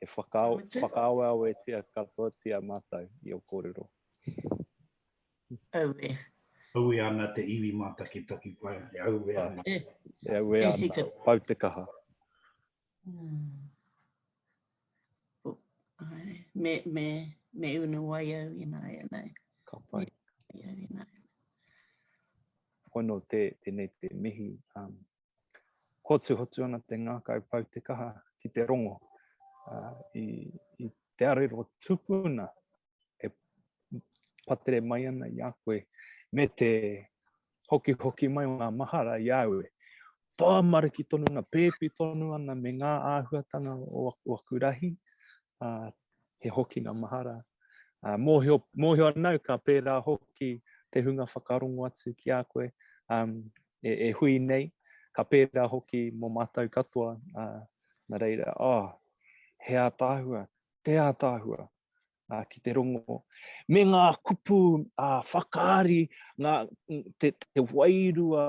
He whakao, whakaaweawetia katoatia mātou i o kōrero.
Aue.
Aue ana te iwi mātakitaki whai, e aue ana.
E, e aue ana, pau te kaha.
Me, me, me unu wai au ināianei.
Ka pai. Me Pono te, tēnei te mihi. Um, hotuhotu ana te ngākau pau te kaha ki te rongo uh, i, i te arero tupuna e patere mai ana i a koe me te hokihoki mai o ngā mahara i a au e tamariki tonu ana, pēpi tonu ana me ngā āhuatanga o aku, aku rahi, uh, he hokinga mahara. Uh, mōhio, mōhio ana au ka pērā hoki te hunga whakarongo atu ki a koe um, e, e hui nei, ka pērā hoki mō mātou katoa, uh, nā reira, oh, he ātaahua, te ātaahua, uh, ki te rongo. Me ngā kupu uh, whakaari, ngā, te, te wairua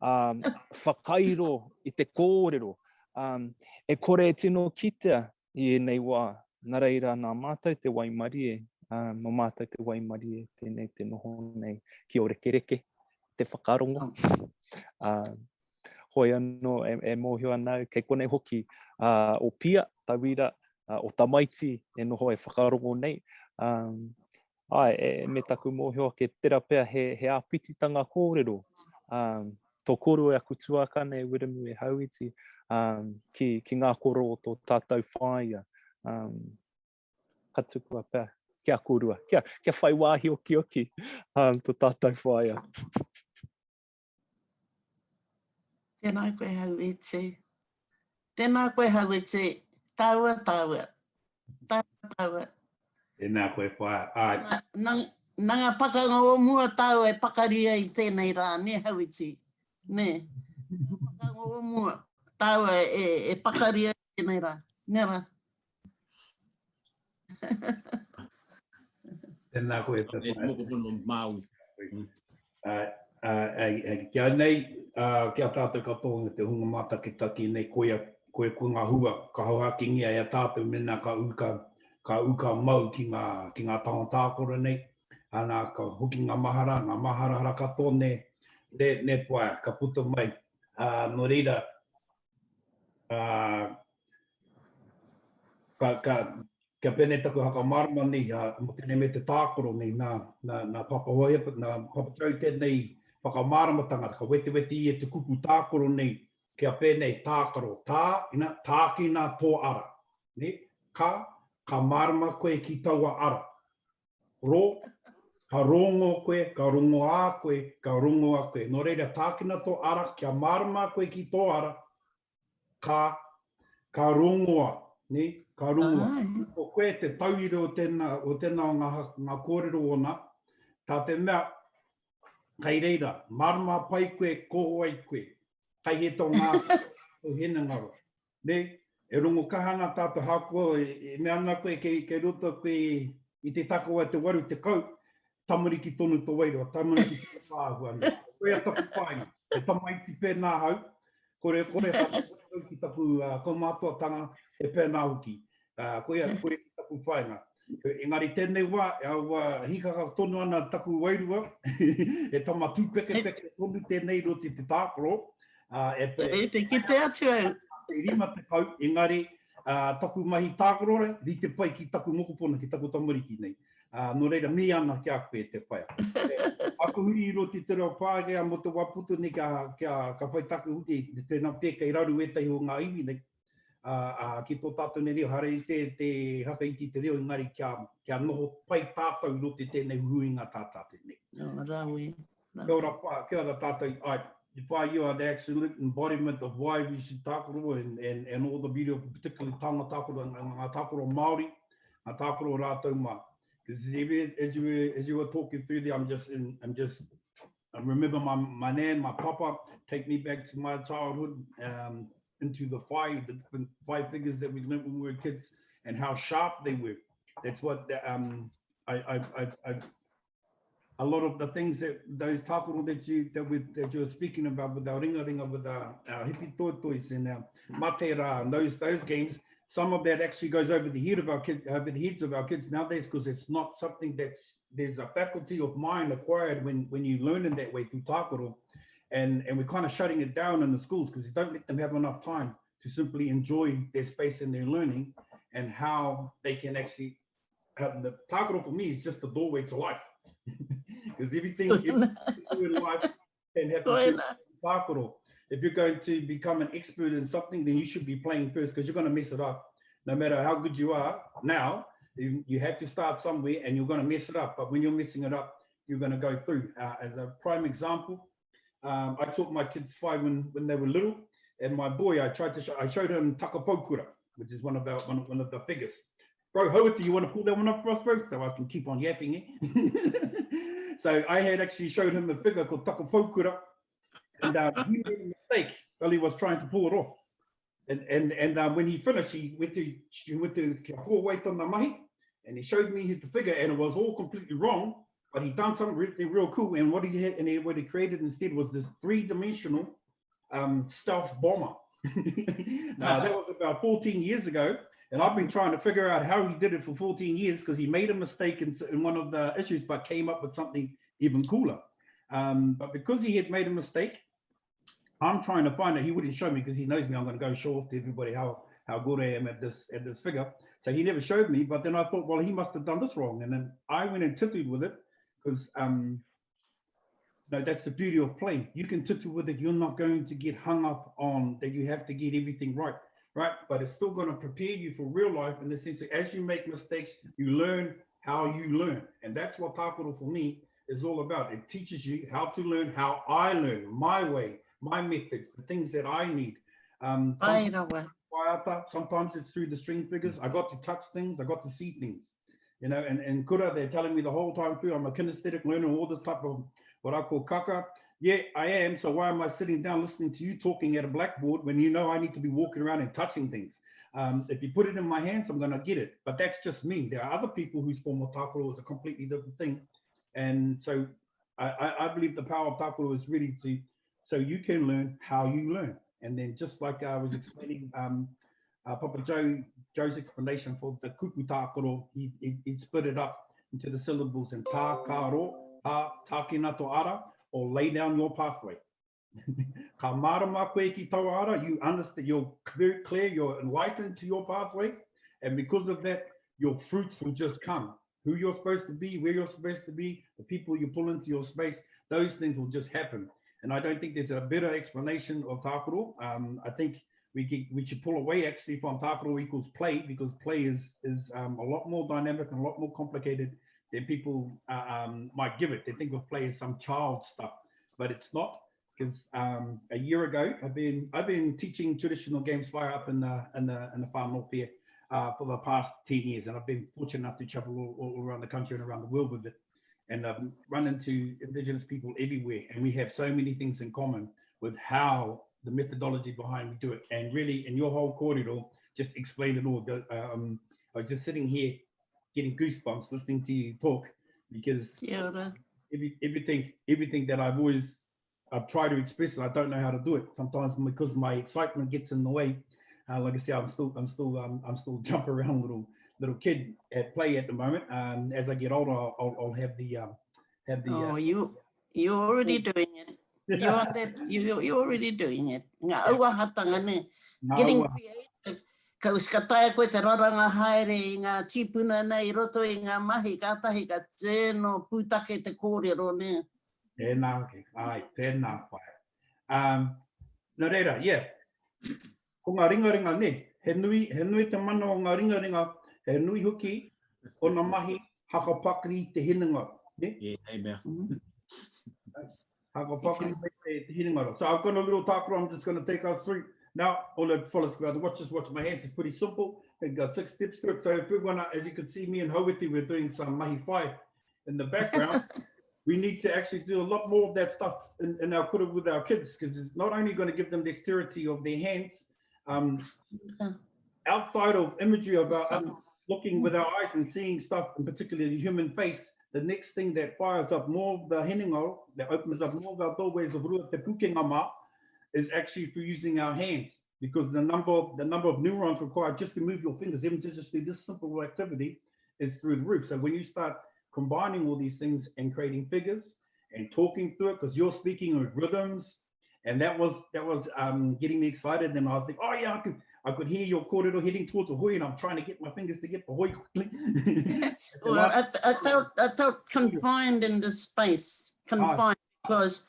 um, whakairo i te kōrero, um, e kore e tino kitea i ēnei wā. Nā reira, nā mātou te waimarie, uh, nō mātou te waimarie tēnei te noho nei ki o rekereke, te whakarongo. Uh, hoi anō e, e mōhio ana au, kei konei hoki uh, o Pia, tauira, uh, o Tamaiti e noho e whakarongo nei. Um, ai, e, me taku mōhio ake, tera pea he, he āpititanga kōrero um, tō kōrua e aku tuakana e Wiremu e Hauiti um, ki, ki ngā koro o tō tātou whāia. Um, ka tukua pea ki a kōrua, kia, kia whai wāhi okioki um, tō tātou whāia.
Tēnā koe Hauiti. Tēnā koe Hauiti. Tāua, tāua. Tāua, tāua.
Tēnā koe whaea. Āe.
Na, na, na ngā pakanga o mua tāua e pakari ai tēnei rā, nē Hauiti? Nē. Ngā pakanga o mua tāua e, e pakari ai tēnei rā. Nē rā?
Tēnā koe te
whaea. Mokopuna Māui.
Ki a nei, ki a tātou katoa me te hunga mātakitaki nei, koia, koia ko ngā hua ka hauhakingia e a tātou mēnā ka ū ka, ka ū ka mau ki ngā, ki ngā taonga tākaro nei, ana ka hoki ngā mahara, ngā maharahara katoa ne, ne, ne whaea, ka puta mai. Ā, nō reira, ā, ka, ka, kia pēnei taku hakamārama nei, ā, mō tēnei me te tākaro nei, nā, nā, nā Papa Hohepa, nā Papa Joe tēnei whakamāramatanga, ka wetewete ia te kupu tākaro nei, kia pēnei tākaro, tā, ina, tākina tō ara, ne? Ka, ka mārama koe ki taua ara. Ro, ka rongo koe, ka rongoā koe, ka rongoa koe. Nō reira, tākina tō ara, kia mārama koe ki tō ara, ka, ka rongoa, ne, ka rongoa.
Ai.
Ko koe te tauira o tēnā, o tēnā o ngā, ngā kōrero ōna, tā te mea, kei reira, mārama pai koe ko wai koe, kei he tō ngākau, tō hinengaro, ne, e rongo kaha ana tātou ahakoa e, e mea ana koe kei, kei roto koe i te takiwā te 80, tamariki tonu to wairua, tamariki tonu to āhua nei. Koia taku whāinga, he tamaiti pēnā ahau, kore, kore whakatau ki taku uh, kaumātuatanga, he pēnā hoki. Uh, koia, koia ki taku whāinga. Engari tēnei wā, aua hikaka tonu ana taku wairua, he tama tūpekepeke tonu tēnei roti te tākaro. Uh, e,
e, te kite atu au.
Te 50, engari uh, taku mahi tākaro, rite pai ki taku mokopona, ki taku tamariki nei. Ā, nō reira, mihi ana ki a koe te whaea. Aku huri i roto i te reo Pākehā mō te wā poto nei kia, kia, ka whai take hoki i tēnā pē kei raru ētahi o ngā iwi nei, ā, ā, ki tō tātou nei reo, haere i te, te whakaiti i te reo engari kia, kia noho pai tātou i roto i tēnei huihuinga tā tātou nei.
Nō, rawe.
Kia ora, wha, kia ora tātou, ai, wha, you are the absolute embodiment of why we should tākaro and, and, and all the beauty of particularly taonga tākaro, ngā, ngā tākaro Māori, ngā tākaro rātou mā. Because as you, were, as you were talking through there, I'm just, in, I'm just, I remember my, my nan, my papa, take me back to my childhood, um, into the five, the different five figures that we learned when we were kids and how sharp they were. That's what um, I, I, I, I a lot of the things that those tākaro that you that we that you were speaking about with our ringa ringa with our, our hippie toitois and our mate rā and those those games. Some of that actually goes over the head of our kids, over the heads of our kids nowadays, because it's not something that's, there's a faculty of mind acquired when, when you learn in that way through tākaro. And, and we're kind of shutting it down in the schools because you don't let them have enough time to simply enjoy their space and their learning and how they can actually have the tākaro for me is just the doorway to life. Because everything, everything in life can happen tākaro. If you're going to become an expert in something, then you should be playing first because you're going to mess it up. No matter how good you are now, you, you have to start somewhere and you're going to mess it up. But when you're messing it up, you're going to go through. Uh, as a prime example, um, I taught my kids five when, when they were little, and my boy, I tried to show, I showed him Takapaukura, which is one of the one, one of the figures. Bro, Howard, do you want to pull that one up for us, bro? So I can keep on yapping. Eh? so I had actually showed him a figure called Takapaukura, and uh, he made a mistake while he was trying to pull it off. And and and um, when he finished, he went to he went to Kia Wait on the mahi, and he showed me the figure, and it was all completely wrong. But he done something really real cool. And what he had, and he, what he created instead was this three-dimensional um, stealth bomber. now that was about 14 years ago, and I've been trying to figure out how he did it for 14 years because he made a mistake in, in one of the issues, but came up with something even cooler. Um, but because he had made a mistake, I'm trying to find it. He wouldn't show me because he knows me. I'm going to go show off to everybody how how good I am at this at this figure. So he never showed me. But then I thought, well, he must have done this wrong. And then I went and tittered with it because um, no, that's the beauty of play. You can titter with it. You're not going to get hung up on that. You have to get everything right, right? But it's still going to prepare you for real life in the sense that as you make mistakes, you learn how you learn, and that's what tākaro for me is all about. It teaches you how to learn how I learn, my way, my methods, the things that I need. Um, sometimes it's through the string figures. I got to touch things, I got to see things. You know, and, and kura, they're telling me the whole time through, I'm a kinesthetic learner, all this type of what I call kaka. Yeah, I am. So why am I sitting down listening to you talking at a blackboard when you know I need to be walking around and touching things? Um, if you put it in my hands, I'm going to get it. But that's just me. There are other people whose form of tākaro is a completely different thing. And so I, I, believe the power of tākaro is really to, so you can learn how you learn. And then just like I was explaining, um, uh, Papa Joe, Joe's explanation for the kupu tākaro, he, he, he split it up into the syllables and tā karo, tā tākina to ara, or lay down your pathway. Ka mārama koe ki tau ara, you understand, you're very clear, you're enlightened to your pathway, and because of that, your fruits will just come. Who you're supposed to be, where you're supposed to be, the people you pull into your space, those things will just happen. And I don't think there's a better explanation of tākaro. Um, I think we get, we should pull away actually from tākaro equals play because play is is um, a lot more dynamic and a lot more complicated than people uh, um, might give it. They think of play as some child stuff, but it's not. Because um, a year ago, I've been I've been teaching traditional games fire up in the in the in the far north here uh, for the past 10 years, and I've been fortunate enough to travel all, all around the country and around the world with it and I've run into indigenous people everywhere, and we have so many things in common with how the methodology behind we do it. And really, in your whole kōrero, just explain it all. Um, I was just sitting here getting goosebumps listening to you talk because every, everything, everything that I've always I've tried to express it, I don't know how to do it sometimes because my excitement gets in the way. Uh, like I said, I'm still, I'm still, um, I'm still jump around little little kid at play at the moment. Um, as I get older, I'll, I'll, I'll have the um, have the.
Uh, oh, you you're already doing it. You're on that. You you're already doing it. Ngā auahatanga ne. Getting creative. Ka ka taea koe te raranga haere i ngā tīpuna nei i roto i ngā mahi, kātahi ka tino pūtake te kōrero ne.
Tēnā, okay. Ai, tēnā whaea. Um, nā reira, yeah. Ko ngā ringaringa, ne, he nui, he nui te mana o ngā ringaringa, he nui hoki ona mahi hakapakari te hinengaro. Ne?
Yeah, hei mea.
Mm. Hakapakari te, te hinengaro. So I've got a little tākaro I'm just going to take us through. Now, all the fellas go to watch, just watch my hands. It's pretty simple. We've got six steps to it. So if we want to, as you can see, me and Howiti, we're doing some mahi whai in the background. we need to actually do a lot more of that stuff in, in our kura with our kids because it's not only going to give them dexterity of their hands, um, outside of imagery of our, um, looking with our eyes and seeing stuff, and particularly the human face, the next thing that fires up more of the hinengaro, that opens up more of our doorways of rua te pukenga mā, is actually through using our hands. Because the number of, the number of neurons required just to move your fingers, even to just do this simple activity, is through the roof. So when you start combining all these things and creating figures and talking through it, because you're speaking with rhythms, and that was that was um, getting me excited. And I was like, oh yeah, I could I could hear your kōrero heading towards the hoi, and I'm trying to get my fingers to get the hoi quickly.
well, I, I felt I felt confined in this space, confined because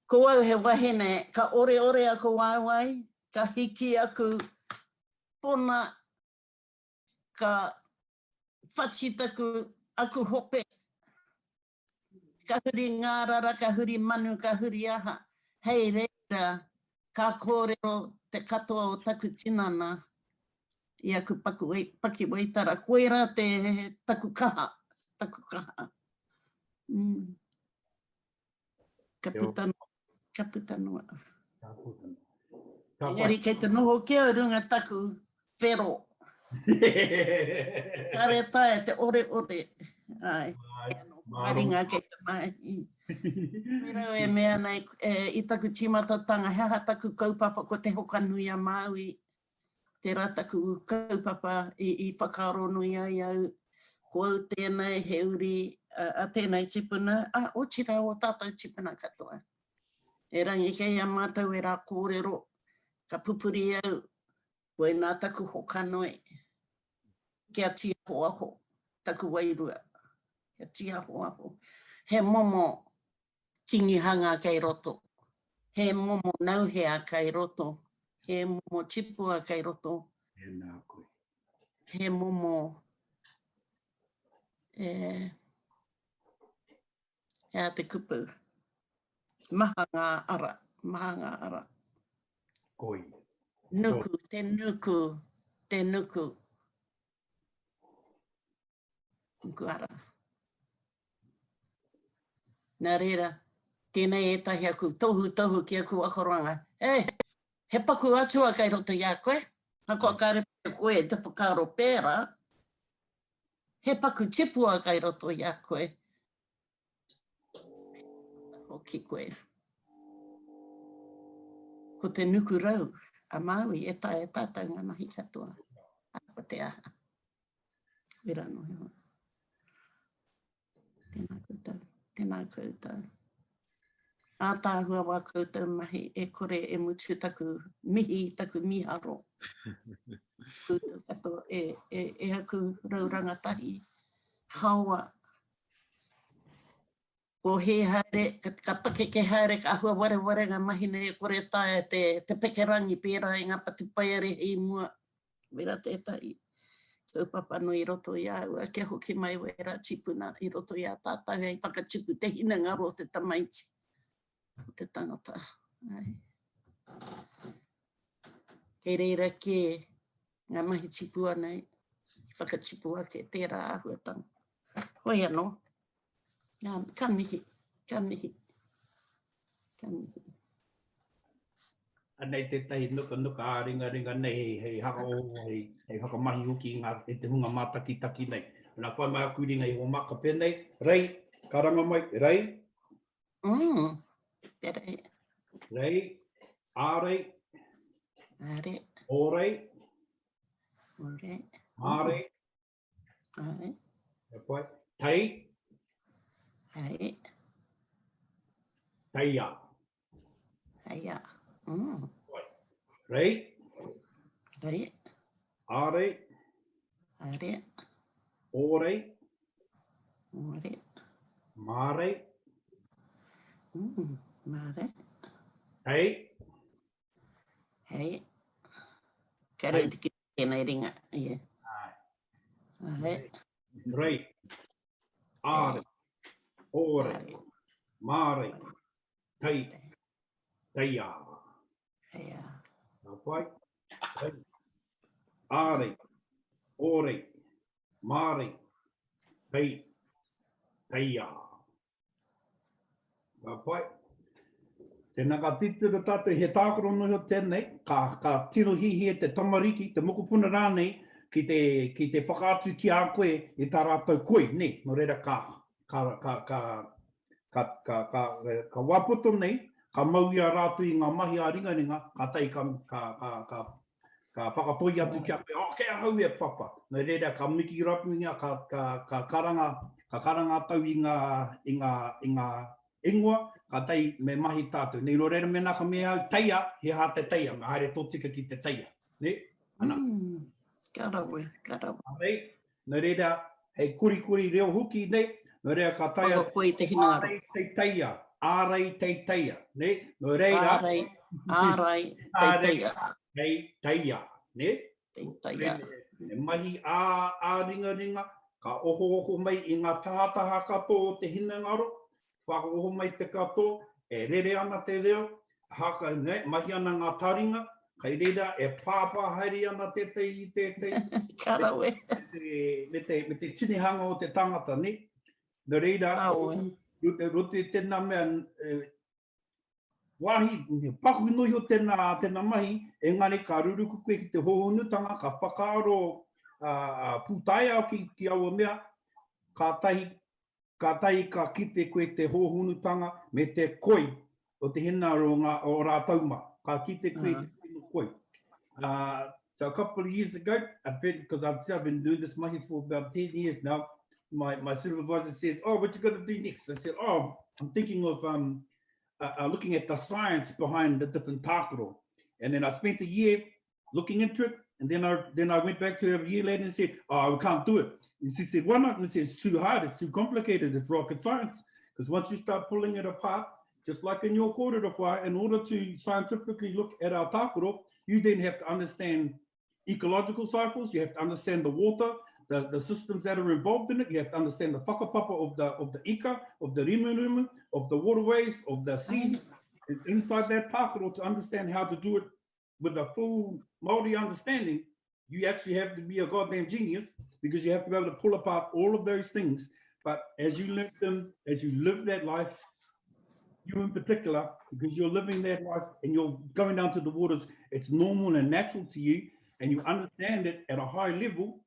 ko au he wahine, ka oreore aku waewae, ka hiki aku pona, ka whati taku aku hope, Ka huri ngārara, ka huri manu, ka huri aha. Hei reira, ka kōrero te katoa o taku tinana i aku pakiwaitara. Koirā te taku kaha, taku kaha. Mm. Ka puta noa, ka puta noa.
Ka puta noa. Ka
Engari kei te noho ki au runga taku whero. Kare taea te oreore. Ai. Ai, ringa kei te mahi. Koirā e mea nei i taku tīmatatanga, he aha taku kaupapa ko Te Hokanui a Māui. Tērā taku kaupapa i whakaaro nui ai au, ko au tēnei he uri a tēnei tipuna, ā, otirā ō tātou tipuna katoa. Erangi kei a mātou ērā kōrero, ka pupuri au, koinā taku hokanoi, kia tīahoaho taku wairua, kia tīahoaho. He momo tingihanga kei roto, he momo nauhea kei roto, he momo tipua kei roto.
Tēnā koe.
He momo, e, he aha te kupu? Maha ngā ara, maha ngā ara.
Koi.
Nuku, te nuku, te nuku. Nukuara. Nā reira, tēnei ētahi aku tohutohu ki aku akoranga. E, he paku atua kei roto i a koe, ahakoa kāre pea koe te whakaaro pērā, he paku tipua kei roto i a koe, hoki koe. Ko te nukurau a Māui e taea tātou ngā mahi katoa. Ko te aha. Wera no he hoa. Tēnā koutou, tēnā koutou. Ātaahua wā koutou mahi e kore e mutu taku mihi, taku miharo. Koutou katoa e, e, e aku rau rangatahi. Haoa. Ko hē haere, ka, ka pakeke haere, ka āhua wareware ngā mahi nei e kore taea te, te pekerangi pērā i ngā patupaiarehe i mua. Wera tētahi kaupapa nui i roto i a au, kia hoki mai wērā tīpuna i roto i a tātou hei whakatupu te hinengaro o te tamaiti, o te tangata. Ai. Kei reira kē ngā mahi tipua nei, i whakatipu ake tērā āhuatanga. Hoi anō, ka mihi, ka mihi, ka mihi.
Anei tētahi nukanuka ā-ringaringa nei hei, hei hakaoho, hei, hei whakamahi hoki i ngā, i te hunga mātakitaki nei. Nā, whai mai aku ringa i hōmaka pēnei, rei, karanga mai, rei.
Mm, te rei.
Rei, ārei.
Ārei.
Ōrei.
Ōrei.
Mārei.
Ai.
Ka pai. Tei.
Hei.
Teia.
Teia. Mm.
Rei.
Rei.
Ārei.
Ārei.
Ōrei.
Ōrei.
Mārei.
Mm, mārei.
Hei.
Hei. Kia rei te ki tēnei ringa. Yeah.
Ai. Rei. Ārei. Ōrei. Mārei. Tei. Teiā.
Teiā.
Ka pai. Rei. Ārei. Ōrei. Mārei. Tei. Teiā. Ka pai. Tēnā ka titiro tātou he tākaro noa iho tēnei, ka, ka tino hihia te tamariki, te mokopuna rānei, ki te, ki te whakaatu ki a koe i tā rātou koi, nē? Nō reira ka, ka, ka, ka, ka, ka, ka, ka wā poto nei, ka mau i a rātou i ngā mahi ā-ringaringa, kātahi ka, ka, ka, ka, ka whakatoi atu ki a koe, oh, kei ahau e papa. Nō reira, ka miki rapungia, ka, ka, ka karanga, ka karanga tau i ngā, i ngā, i ngā ingoa, kātahi me mahi tātou. Nei, nō reira, mēnā ka mea au, teia, he aha te teia, me haere tōtika ki te teia. Ne?
Ana. Mm, ka rawe, ka rawe.
Arei, Nō reira, hei korikori reo hoki, nei, nō reira ka taea...
Whakakoi i te hinengaro.
Ārai teiteia, ārai teiteia, nei, nō reira...
Ārai, ārai teiteia.
Ārai teiteia, ne?
Teiteia.
He mahi ā, ā ringaringa, ka ohooho mai i ngā tahataha katoa o te hinengaro, Whakaoho mai te katoa, e rere ana te reo, haka, ne, mahi ana ngā taringa, kei reira e pāpā haere ana tētahi i tētahi.
Ka rawe.
Me te, me te, me te tinihanga o te tangata, ne? Nō reira, roto, roto i tēnā mea, e, wāhi, paku noa iho tēnā, tēnā mahi, engari ka ruruku koe ki te hōhonutanga, ka whakaaro uh, pūtaiao ki, ki aua mea, kātahi Kātahi ka kite koe te hōhonutanga me te koi o te hinengaro o ngā, o rātou mā. Ka kite koe i te tino koi. Uh, so a couple of years ago, I've been, because I've, I've been doing this mahi for about 10 years now, my, my supervisor says, oh, what you going to do next? I said, oh, I'm thinking of um, uh, uh, looking at the science behind the different tākaro. And then I spent a year looking into it. And then I, then I went back to her a year later and said, oh, we can't do it. And she said, why not? And I said, it's too hard, it's too complicated, it's rocket science. Because once you start pulling it apart, just like in your kōrero whai, in order to scientifically look at our tākaro, you then have to understand ecological cycles, you have to understand the water, the, the systems that are involved in it, you have to understand the whakapapa of the, of the ika, of the rimurumu, of the waterways, of the seas, inside that tākaro to understand how to do it with a full Māori understanding, you actually have to be a goddamn genius because you have to be able to pull apart all of those things. But as you learn them, as you live that life, you in particular, because you're living that life and you're going down to the waters, it's normal and natural to you, and you understand it at a high level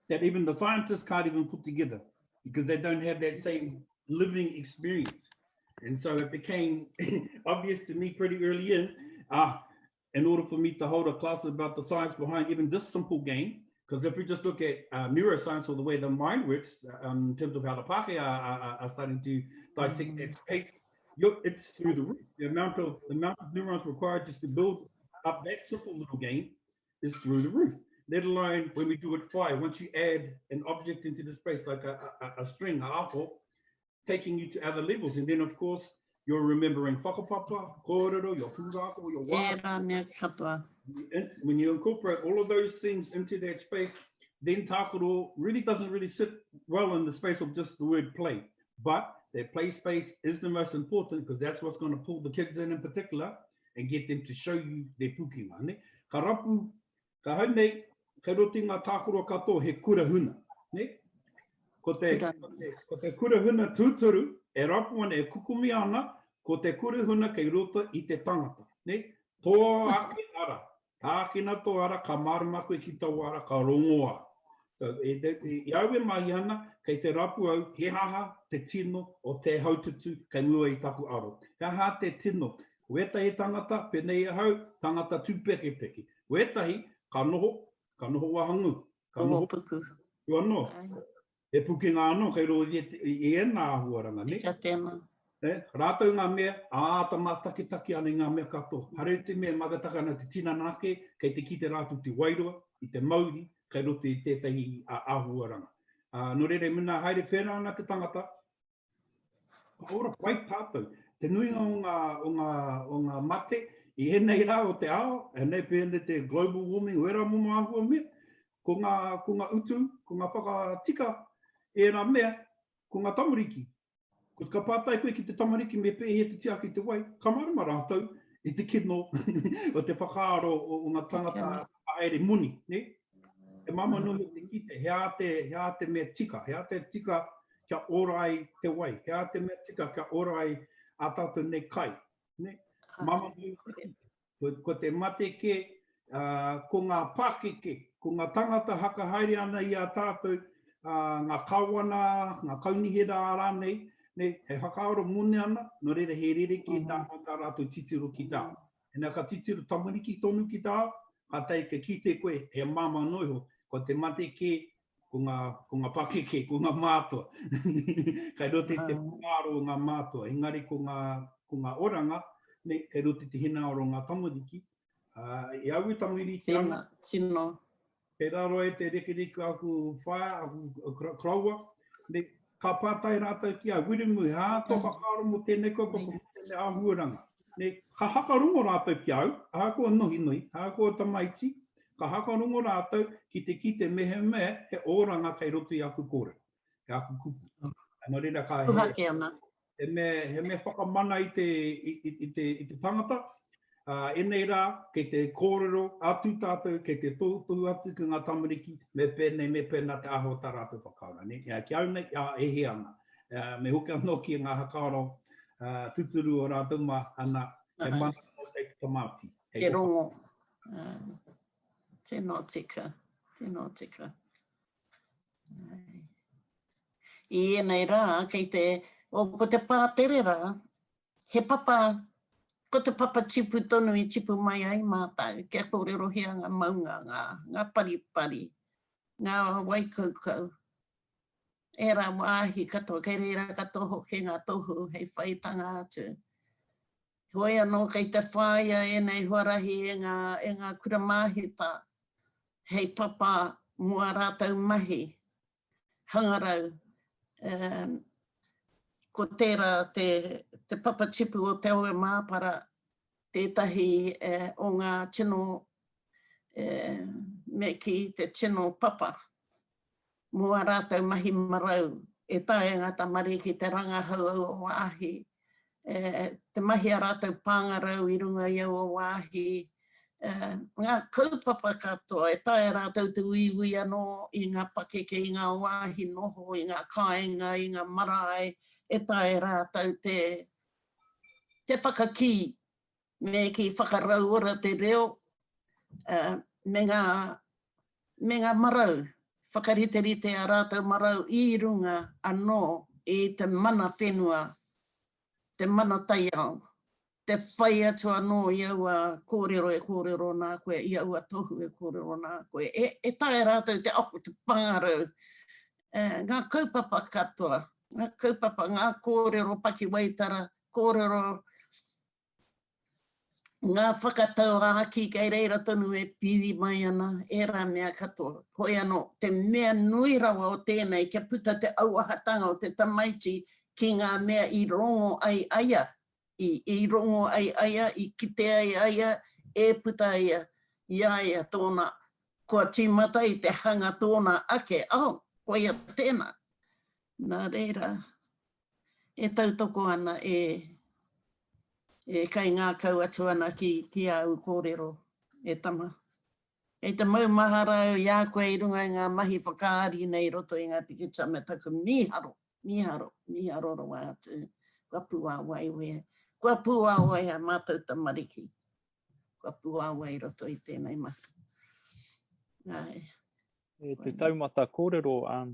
that even the scientists can't even put together because they don't have that same living experience. And so it became obvious to me pretty early in, uh, in order for me to hold a class about the science behind even this simple game, because if we just look at uh, neuroscience or the way the mind works um, in terms of how the Pākehā are, are, are starting to dissect that space, it's through the roof. The amount of the amount of neurons required just to build up that simple little game is through the roof. Let alone when we do it fire, once you add an object into the space like a, a, a string, a aho, taking you to other levels. And then, of course, you're remembering whakapapa, kōrero, your pūrākau, your wā.
Ērā mea katoa.
When you incorporate all of those things into that space, then tākaro really doesn't really sit well in the space of just the word play. But that play space is the most important because that's what's going to pull the kids in in particular and get them to show you their pūkenga. Ne? Ka rapu, ka hau nei, kei roto i ngā tākaro katoa he kura huna. Ne? Ko te, ko te, ko te kura huna tūturu e rapu ana, e kukumi ana, ko te kura huna kei roto i te tangata. Ne? Tō ake ara, Tākina tō ara, ka mārama koe ki taua ara, ka rongoa. So, e, e, i au e mahi ana, kei te rapu au, he aha te tino o te haututu kei mua i taku aro. He aha te tino? Ko ētahi tangata, pēnei ahau, tangata tūpekepeke. Ko ētahi, ka noho, ka noho wahangū. Ka
noho puku.
Kua anō. He pukenga anō kei roto i, i ēnā āhuaranga, ne?
Kia tēnā.
Eh, rātou ngā mea, āta mātakitaki ana i ngā mea katoa. Hare te mea mātakitaki ana te tinana ake, kei te kite rātou te wairua, i te mauri, kei roto i tētahi āhuaranga. Ā, nō reira, mēnā haere pērā ana te tangata, Ka ora pai tātou. Te nuinga o ngā, o ngā, o ngā mate i ēnei rā o te ao, ēnei pēnei te global warming, wērā momo āhua mea, ko ngā, ko ngā utu, ko ngā whakatika ērā mea, ko ngā tamariki. Ko ka pātai koe ki te tamariki me pēhea te tiaki i te wai, ka mārama rātou i te kino o te whakaaro o, o ngā tangata haere moni, ne? He māmā noa iho te kite, he aha te, he aha te mea tika, he aha te tika kia ora ai te wai, he aha te mea tika kia ora ai ā tātou nei kai. Ne? Māmā noa iho te kite. Ko, ko te mate kē, uh, ko ngā pākeke, ko ngā tangata haka haere ana i a tātou, uh, ngā kawana, ngā kaunihera rānei, Nē, he whakaaro mone ana, nō reira he rerekē tā, tā rātou titiro ki tā. Ina ka titiro tamariki tonu ki tā, ka tae ka kite koe he māmā noa iho, ko te mate kē, ko ngā, ko ngā pakeke, ko ngā mātua. Kai roto i te whakaaro o ngā mātua, engari ko ngā, ko ngā oranga, nē, kei roto i te hinengaro o ngā tamariki, ā, i au e tamariki ana,
Tēnā, tino.
Kei raro e te rekereke aku whaea, aku koroua, me ka pātai rātou ki a Wiremu, he aha tō whakaaro mō tēnei kaupapa, mō tēnei āhuaranga? Me ka hakarongo rātou ki au, ahakoa nohinohi, ahakoa tamaiti, ka hakarongo rātou ki te kite mehemea he oranga kei roto i aku kōrero, i aku kupu. Nō reira ka he,
Puhake ana.
he mea, he mea whakamana i te, i, i, i te, i te tangata. Uh, enei rā, kei te kōrero atu tātou, kei te tohutohu atu ki ngā tamariki, me pēnei, me pēnā te āhua o tā rātou whakaaro. Ne? Ia, ki au nei, ia, e hē ana. Uh, me hoki anō ki ngā whakaaro uh, tuturu o rātou mā, ana, he mana anō kei te tamaiti.
Hei Te rongo. Uh, tino tika, tino tika. Ai. I ēnei rā, kei te, o, ko te pātere rā, he papa, ko te papa tipu tonu i tipu mai ai mātou, kia kōrerohia ngā maunga, ngā, ngā paripari, ngā wai kaukau, ērā wāhi katoa, kei reira katoa hoki ngā tohu hei whaitanga atu. Heoi anō kei te whāia ēnei huarahi e ngā, e ngā kura māhita hei papa mō ā rātou mahi hangarau. Um, ko tērā te, te papa tipu o Te Awe Māpara tētahi eh, o ngā tino, eh, me kī, te tino papa mō ā rātou mahi marau, e taea ngā tamariki te rangahau aua wāhi, te mahi a rātou pāngarau i runga i aua wāhi, ngā kaupapa katoa, e taea rātou te uiui anō i ngā pakeke, i ngā wāhi noho, i ngā kāinga, i ngā marae, e taea rātou te te whakakī me kī whakarauora te reo me ngā, me ngā marau, whakariterite ā rātou marau i runga anō i te mana whenua, te mana taiao, te whai atu anō i aua kōrero e kōrero nā koe, i aua tohu e kōrero nā koe. E, e taea rātou te ako, te pāngarau, ngā kaupapa katoa, ngā kaupapa, ngā kōrero pakiwaitara, kōrero Ngā whakatauākī kei reira tonu e piri mai ana, ērā mea katoa. Hoi anō, te mea nui rawa o tēnei kia puta te auahatanga o te tamaiti ki ngā mea i rongo ai aia, i, i rongo ai aia, i kite ai aia, e puta ia i a ia tōna, kua tīmata i te hanga tōna ake ao, koia tēnā. Nā reira, e tautoko ana, e, e kaingākau atu ana ki, ki āu kōrero, e tama. Kei te maumahara au i a koe i runga i ngā mahi whakaari nei i roto i ngā pikitia me taku mīharo, mīharo, mīharo rawa atu. Kua puāwai we, kua puāwai ā mātou tamariki. Kua puāwai i roto i tēnei mahi. Āe.
E te taumata kōrero, um,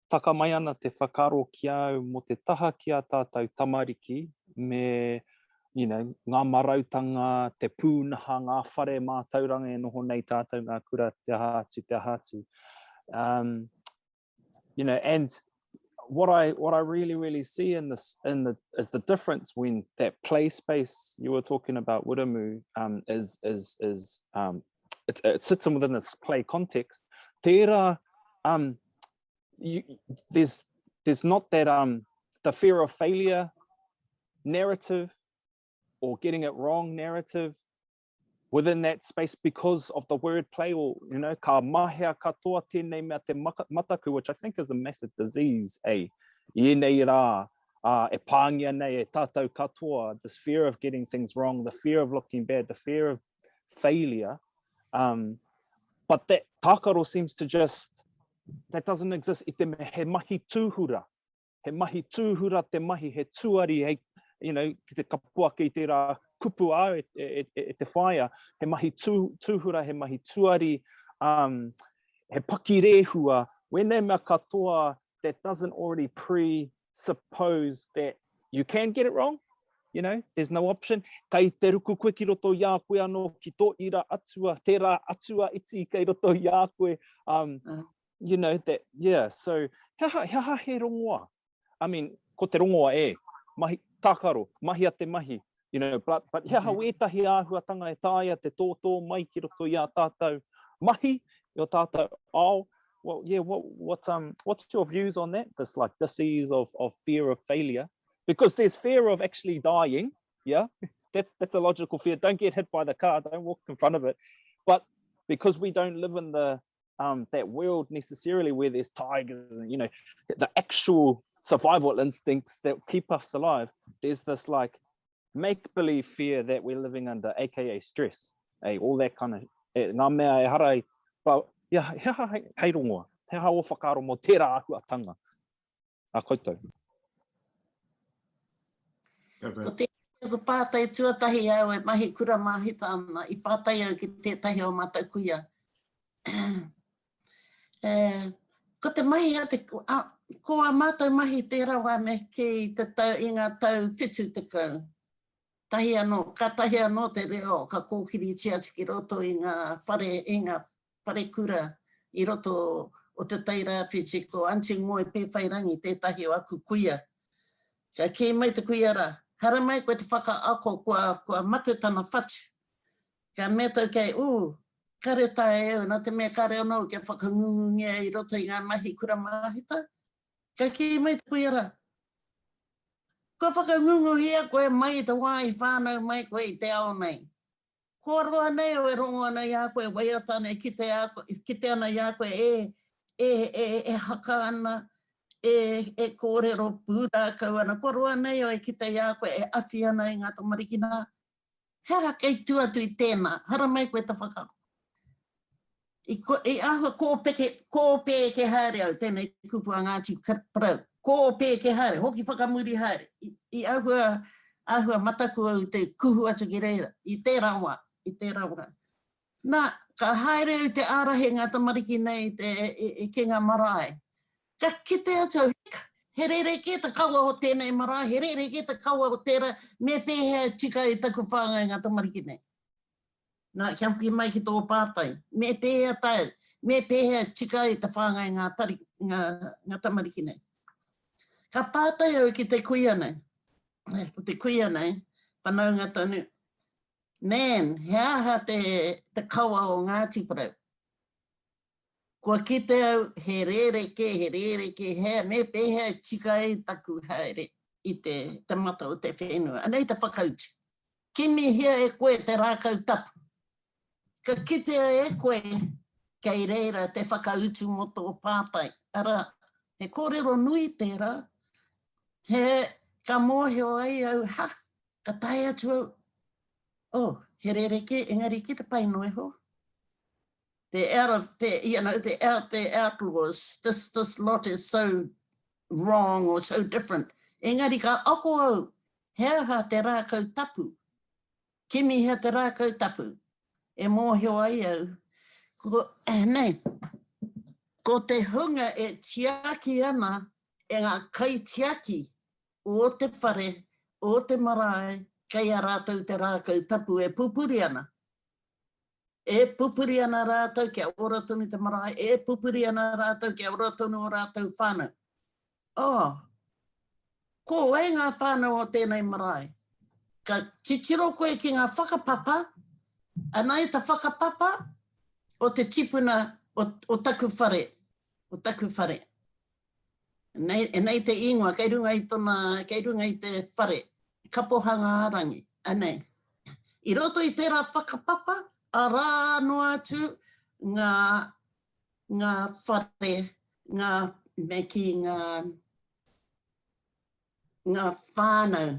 taka mai ana te whakaaro ki a au mō te taha ki a tātou tamariki me you know, ngā marautanga, te pūnaha, ngā whare mātauranga e noho nei tātou, ngā kura, te aha atu, te aha atu. Um, you know, and what I what I really really see in this in the is the difference when that play space you were talking about Wiremu um, is is is um, it, it sits in within this play context. Tērā um, you, there's there's not that um, the fear of failure narrative or getting it wrong narrative within that space because of the word play or, you know, ka mahea katoa tēnei mea te mataku, which I think is a massive disease, eh? I ēnei rā, uh, e pāngia nei e tātou katoa, this fear of getting things wrong, the fear of looking bad, the fear of failure. Um, but that tākaro seems to just, that doesn't exist. I te mea he mahi tūhura. He mahi tūhura te mahi, he tuari, hei, you know, ki te kapo ake i tērā kupu āu e, e, e, e te whaea, he mahi tū, tūhura, he mahi tuari, um, he pakirehua, wēnei mea katoa that doesn't already pre-set. suppose that you can get it wrong, you know, there's no option. Kei te ruku koe ki roto i a koe anō, ki tō ira atua, tērā atua iti kei roto i a koe. Um, mm. You know, that, yeah, so, he aha, he aha he rongoa? I mean, ko te rongoa e, mahi, tākaro, mahia te mahi, you know, but, but he aha mm. wētahi āhuatanga e taea te tōtō mai ki roto i a tātou mahi, i o tātou ao, well, yeah, what, what, um, what's your views on that? This like disease of, of fear of failure, because there's fear of actually dying, yeah? That's, that's a logical fear. Don't get hit by the car, don't walk in front of it. But because we don't live in the um, that world necessarily where there's tigers and, you know, the actual survival instincts that keep us alive, there's this like make-believe fear that we're living under, aka stress, eh, all that kind of, eh, ngā mea e hara i, but, yeah, he aha hei, hei rongoa, he aha o whakaaro mō tērā āhuatanga a koutou.
Ko te ko pātai tuatahi au e mahi kura māhita ana, i pātai au ki tētahi o mātou kuia. E, ko te mahi a te, a, ko a mātou mahi tērā wā me kī i te tau, i ngā tau 70. Tahi anō, kātahi anō te reo ka kōkiritia atu ki roto i ngā whare, i ngā wharekura i roto o Te Tai Rāwhiti, ko Aunty Ngoi Pēwhairangi tētahi o aku kuia. Ka kī mai te kuia rā, Haramai koe te whakaako kua, kua mate tana whatu. Ka mea tau kei, Ooh, kare taea e au, nā te mea kare anō au kia whakangungungia i roto i ngā mahi kura māhita. Ka kī mai te kuia rā, Kua whakangunguhia koe mai i te wā i whānau mai koe i te ao nei. Kua roa nei au e rongo ana i a koe e waiata ana, e kite, a, kite ana i a koe e, e, e, e haka ana, e, e kōrero pūrākau ana. Kua roa nei au e kite i a koe e awhi ana i ngā tamariki nā. He aha kei tua atu i tēnā? Haramai koe te whakaako. I, ko, i āhua kōpeke, kōpēke haere au, tēnei kupu a Ngāti Porou, kōpēke haere, hoki whakamuri haere. I, i āhua, āhua mataku au te kuhu atu ki reira, i tērā wā, i tērā wā. Nā, ka haere au te ārahi ngā tamariki nei te, i, i, ki ngā marae. Ka kite atu au, hika, he rerekē te kawa o tēnei marae, he rerekē te kawa o tērā, me pēhea e tika ai taku whāngai ngā tamariki nei. Nā, kia hoki mai ki tō pātai, me pēhea tae, me pēhea e tika ai te whāngai ngā, tari, ngā, ngā tamariki nei? Ka pātai au ki te kuia nei, ko te kuia nei, whanaunga tonu, Nan, he aha te, te kawa o Ngāti Porou? Kua kite au he rerekē, he rerekē, he, me pēhea e tika ai taku haere i te, te mata o te whenua. Anei te whakautu. Kimihia e koe te rākau tapu. Ka kitea e koe kei reira te whakautu mō tō pātai. Arā, he kōrero nui tērā, he, ka mōhio ai au, ha, ka tae atu au, oh, he rerekē, engari ki te pai noa iho. They're out of, they're, you know, they're out, they're outlaws. This, this lot is so wrong or so different. Engari ka ako au, he aha te rākau tapu? Kimihia te rākau tapu. E mōhio ai au, ko, eh, nei, ko te hunga e tiaki ana e ngā kaitiaki o te whare, o te marae, kei a rātou te rākau tapu e pupuri ana. E pupuri ana rātou kia ora tonu te marae, e pupuri ana rātou kia ora tonu ō rātou whānau. Oh, ko wai ngā whānau o tēnei marae? Ka titiro koe ki ngā whakapapa, anei te whakapapa o te tipuna o, o taku whare, o taku whare. Nei, nei te ingoa, kei runga i tona, kei runga i te whare, Kapohanga-a-rangi, anei. I roto i tērā whakapapa, arā noa atu ngā, ngā whare, ngā, me kī, ngā, ngā whānau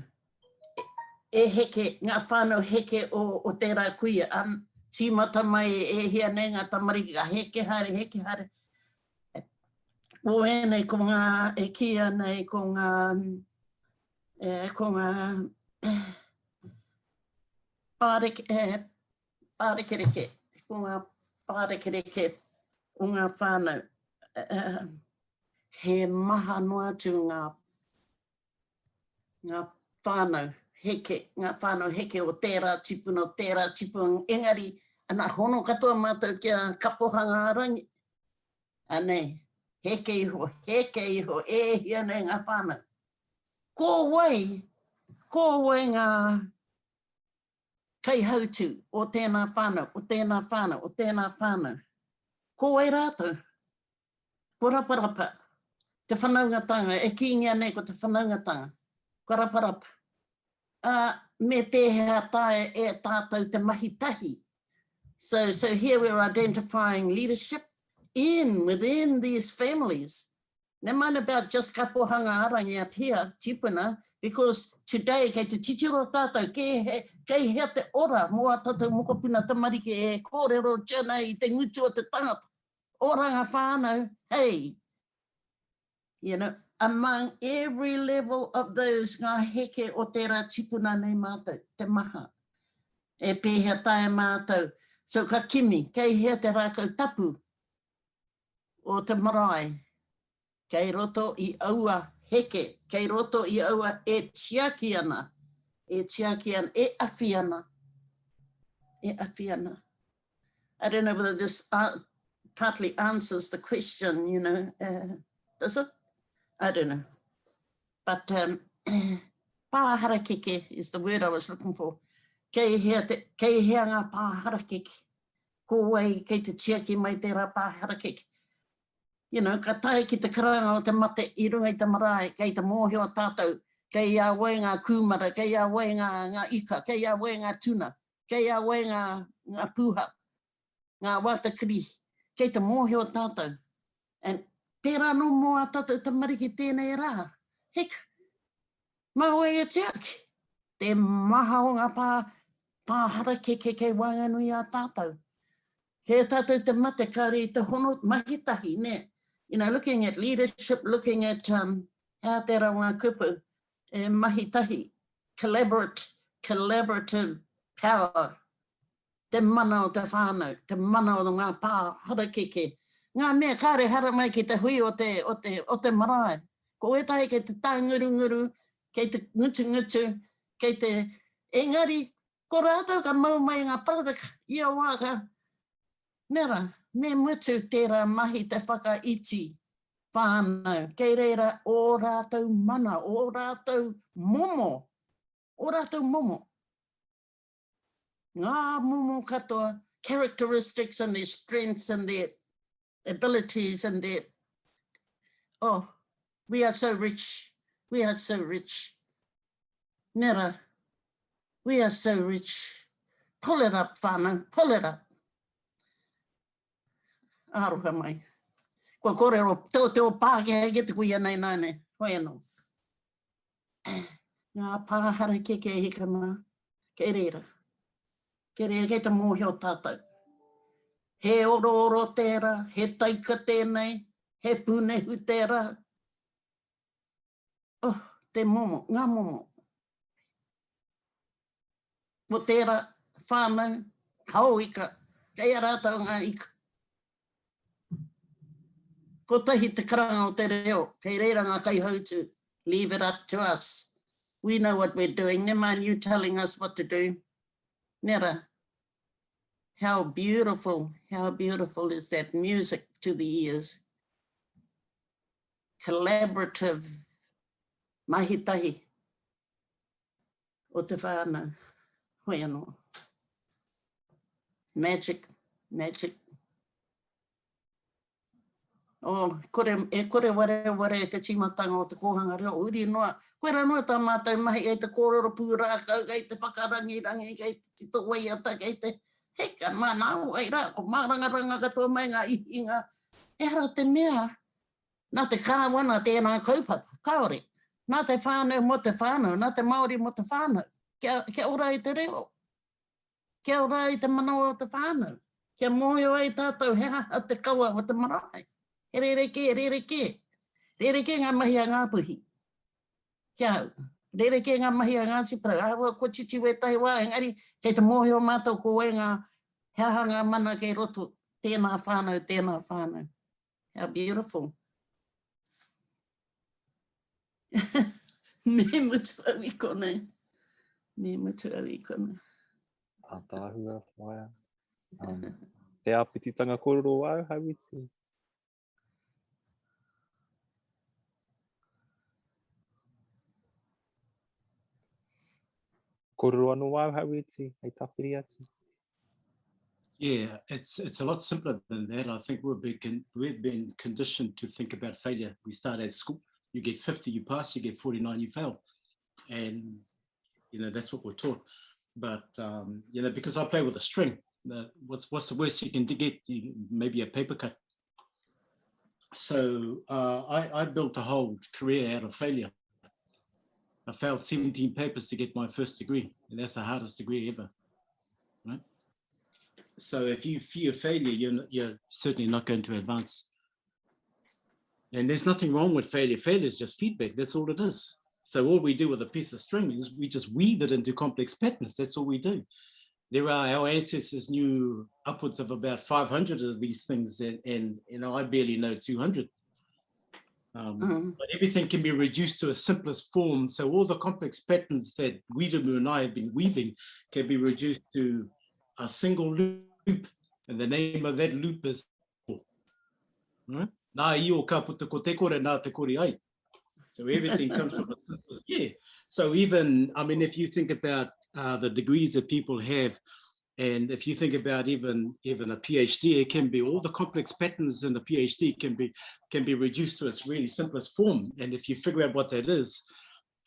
e heke, ngā whānau heke o, o tērā kuia, an, tīmata mai e hia nei ngā tamariki, ka heke haere, heke haere. Ko ēnei, ko ngā, e kīia nei, ko ngā, e, ko ngā, pāreke, e, pārekereke, ko ngā pārekereke o ngā whānau. E, he maha noa atu ngā. Ngā whānau heke, ngā whānau heke o tērā tipuna, o tērā tipuna, engari, ana, hono katoa mātou ki a Kapohanga-a-rangi. Anei, heke iho, heke iho, e hia nei ngā whānau. Ko wai, ko wai ngā kaihautū o tēnā whānau, o tēnā whānau, o tēnā whānau? Ko wai rātou? Ko Raparapa, te whanaungatanga, e kīngia nei ko te whanaungatanga, ko Raparapa. Ā, me pēhea taea e tātou te mahi tahi? So, so here we're identifying leadership in, within these families. Never mind about just Kapohanga Arangi up here, tipuna, because today kei te titiro tātou kei, he, kei hea te ora mō ā tātou mokopuna tamariki e kōrerotia nei i te ngutu o te tangata. Oranga whānau, hey! You know, among every level of those ngā heke o tērā tipuna nei mātou, te maha. E pēhea taea mātou. So ka kimi, kei hea te rākau tapu o te marae, kei roto i aua heke, kei roto i aua e tiaki ana, e tiaki ana, e awhi ana, e awhi ana. I don't know whether this uh, partly answers the question, you know, uh, does it? I don't know. But um, pā harakeke is the word I was looking for. Kei hea, te, kei hea ngā pā harakeke? Ko wai kei te tiaki mai tērā pā harakeke? You know, ka tae ki te karanga o te mate i runga i te marae, kei te mōhio tātou, kei a wai ngā kūmara, kei a wai ngā, ngā ika, kei a wai ngā tuna, kei a wai ngā, ngā pūha, ngā wātakiri, kei te mōhio tātou. And pērā anō mō ā tātou tamariki tēnei rā. Heck, mā wai e tiaki? Te maha o ngā pā, pā harakeke kei waenganui i a tātou. Kei a tātou te mate kāre i te hono mahi tahi, nē? You know, looking at leadership, looking at, um, hea tērā o ngā kupu, e mahi tahi, collaborate, collaborative power, te mana o te whānau, te mana o ngā pā harakeke, ngā mea kāre haramai ki te hui o te, o te, o te marae. Ko ētahi kei te tāngurunguru, kei te ngutungutu, kei te, engari, ko rātou ka mau mai ngā parataka, ia wā ka, nera, me mutu tērā mahi te whakaiti whānau, kei reira ō rātou mana, ō rātou momo, ō rātou momo. Ngā momo katoa, characteristics and their strengths and their abilities and their, oh, we are so rich, we are so rich. Nera, we are so rich. Pull it up, whānau, pull it up. Aroha mai. Kua kōrero tō te o Pākehā ki te kuia nei nāne, hoi anō. Ngā pā harakeke e hika mā, kei reira. Kei reira, kei te mōhio tātou. He orooro tērā, he taika tēnei, he pūnehu tērā. Oh, te momo, ngā momo. Ko tērā whānau, hao ika, kei a rātou ngā ika. Kotahi te karanga o te reo, kei reira ngā kaihautū, leave it up to us. We know what we're doing, never mind you telling us what to do. Nera, how beautiful, how beautiful is that music to the ears. Collaborative mahi tahi o te whānau. Hoi anō. Magic, magic. Oh, kore, e kore wareware te tīmatanga o te kōhanga reo, huri noa, koirā noa tā mātou mahi kei te kōrero pūrākau, kei te whakarangirangi, kei te tito waiata, kei te heka, mā nā wai rā, ko mārangaranga katoa mai ngā ihinga. Ehara te mea, Nā te Kāwana tēnā kaupapa? Kāore. Nā te whānau mō te whānau, nā te Māori mō te whānau. Kia, kia ora ai te reo. Kia ora ai te manawa o te whānau. Kia mōhio ai tātou he aha te kawa o te marae. He rerekē, rerekē. Rerekē ngā mahi a Ngāpuhi. Ki ahau. Rerekē ngā mahi a Ngāti Porou. Ahakoa kua titi wētahi wā, engari kei te mōhio mātou ko wai ngā, he aha ngā mana kei roto, tēnā whānau, tēnā whānau. How beautiful. Me mutu au i konei. Me mutu au i konei.
Ātaahua, whaea. Um, he āpititanga kōrero wāu, Hauiti? Kōrero anō wāu, Hauiti, hei tāpiri atu?
Yeah, it's it's a lot simpler than that. I think we've been we've been conditioned to think about failure. We start at school, you get 50, you pass, you get 49, you fail. And you know, that's what we're taught. But um, you know, because I play with a string, uh, what's what's the worst you can get? You, maybe a paper cut. So uh, I, I built a whole career out of failure. I failed 17 papers to get my first degree, and that's the hardest degree ever. Right? So if you fear failure, you're, you're certainly not going to advance. And there's nothing wrong with failure. Failure is just feedback. That's all it is. So all we do with a piece of string is we just weave it into complex patterns. That's all we do. There are our ancestors knew upwards of about 500 of these things, and, and you know I barely know 200. Um, mm. But everything can be reduced to a simplest form. So all the complex patterns that Wiremu and I have been weaving can be reduced to a single loop. And the name of that loop is right? Nā io ka puta ko te kore, nā te kore ai. So everything comes from a simplest, yeah. So even, I mean, if you think about uh, the degrees that people have, and if you think about even, even a PhD, it can be all the complex patterns in the PhD can be, can be reduced to its really simplest form. And if you figure out what that is,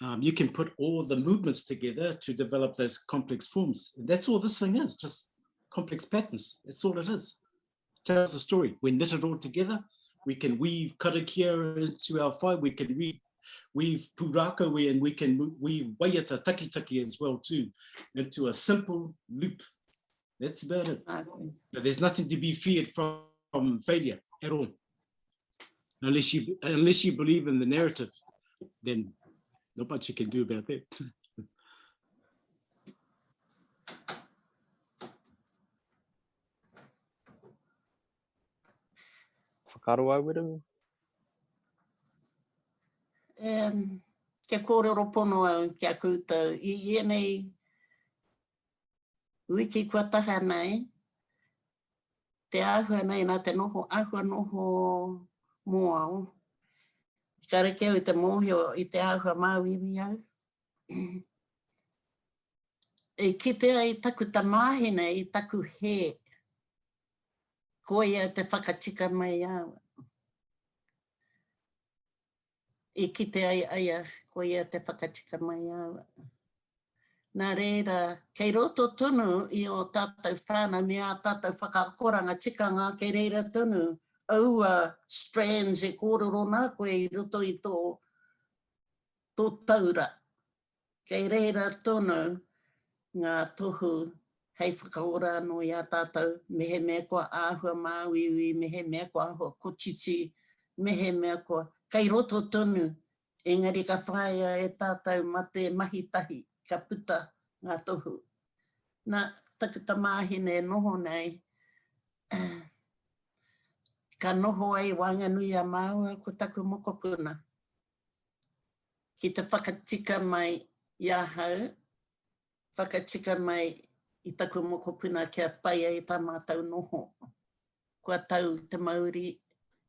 um, you can put all the movements together to develop those complex forms. And that's all this thing is, just complex patterns. That's all it is. It tells a story. We knit it all together. We can weave karakia into our fire. We can weave, weave pūrākau and we can weave waiata takitaki as well too into a simple loop. That's about it. But there's nothing to be feared from, from failure at all. Unless you, unless you believe in the narrative, then not much you can do about that.
Whakaaro au, Wiremu?
Um, kia kōrero pono au ki a koutou i ēnei wiki kua taha nei, te āhua nei nā te noho, āhua noho mōao, kareke au i te mōhio i te āhua māuiui au. I kite ai taku tamāhine i taku hē, koia te whakatika mai i a au. I kite ai aia, koia te whakatika mai i a au. Nā reira, kei roto tonu i ō tātou whānau me ā tātou whakaakoranga tikanga, kei reira tonu aua strands e kōrero nā koe i roto i tō, tō taura. Kei reira tonu ngā tohu hei whakaora anō i a tātou, mehemea kua āhua māuiui, mehemea kua āhua kotiti, mehemea kua, kei roto tonu, engari ka whāia e tātou ma te mahi tahi ka puta ngā tohu. Nā, taku tamāhine e noho nei, ka noho ai waenganui i a māua ko taku mokopuna. ki te whakatika mai i ahau, whakatika mai i taku mokopuna kia pai ai tā mātou noho. Kua tau te mauri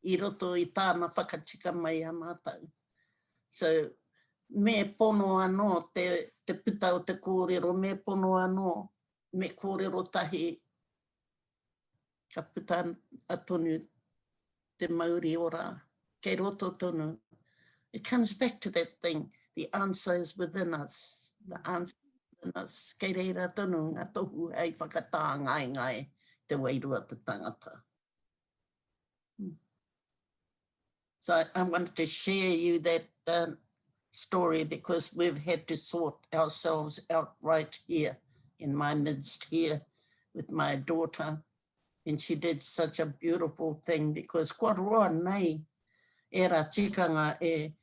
i roto i tāna whakatika mai i a mātou. So, me pono anō te, te puta o te kōrero, me pono anō, me kōrero tahi ka puta a tonu te mauri ora, kei roto tonu. It comes back to that thing, the answer is within us, the answer is within us. Kei reira tonu ngā tohu hei whakatāngaengae te wairua te tangata. So I, I wanted to share you that um, story because we've had to sort ourselves out right here in my midst here with my daughter. And she did such a beautiful thing because kua roa nei era tikanga e,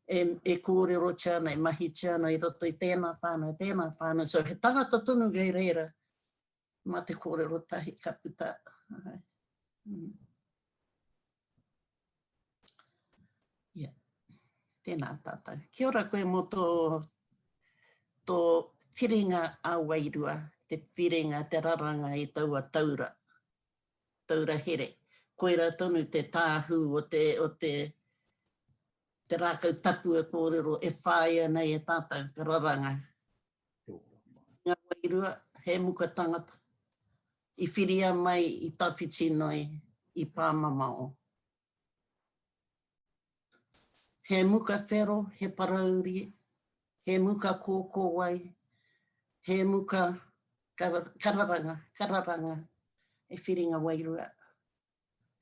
e, e kōrerotia ana, e mahitia ana i roto i tēnā whānau, tēnā whānau. So he tangata tonu kei reira mā te kōrero tahi ka puta. Mm. Yeah. Tēnā tātou. Kia ora koe mō tō, tō whiringa ā-wairua, te whiringa, te raranga i taua taura, taura here. Koirā tonu te tāhū o te, o te, te rākau tapu e kōrero, e whāia nei e tātou, ka raranga. Ngā wairua, he muka tangata. I whiria mai i tawhiti noi, i pāmamao. He muka whero, he parauri, he muka kōkōwai, he muka kararanga, kararanga, he whiringa wairua.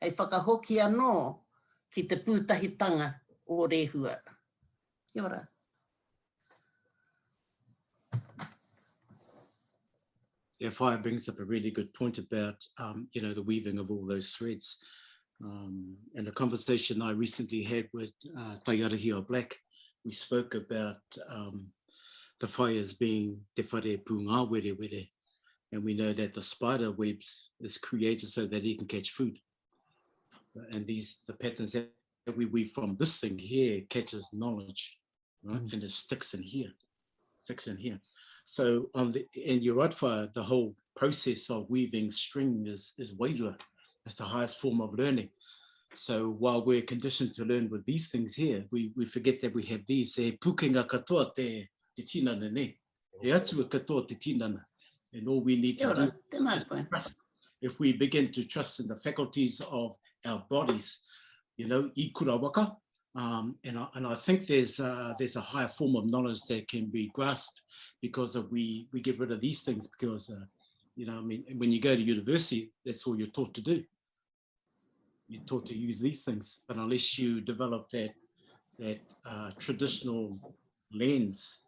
Hei whakahoki anō ki te pūtahitanga o Rehua. Kia ora.
Yeah, Fire brings up a really good point about, um, you know, the weaving of all those threads. Um, and a conversation I recently had with uh, Taiarahia Black, we spoke about um, the fires being te whare pūngāwerewere, and we know that the spider webs is created so that he can catch food. And these the patterns that we weave from this thing here catches knowledge, right? Mm. And it sticks in here, sticks in here. So on the and you're right, Fire, the whole process of weaving string is is wairua. It's the highest form of learning. So while we're conditioned to learn with these things here, we, we forget that we have these. He pukenga katoa te, te tinana, ne? He atua katoa te tinana. And all we need to do is trust. If we begin to trust in the faculties of our bodies, you know, i kura waka, um, and, I, and I think there's, uh, there's a higher form of knowledge that can be grasped because of we, we get rid of these things because, uh, you know, I mean, when you go to university, that's all you're taught to do. You're taught to use these things, but unless you develop that, that uh, traditional lens,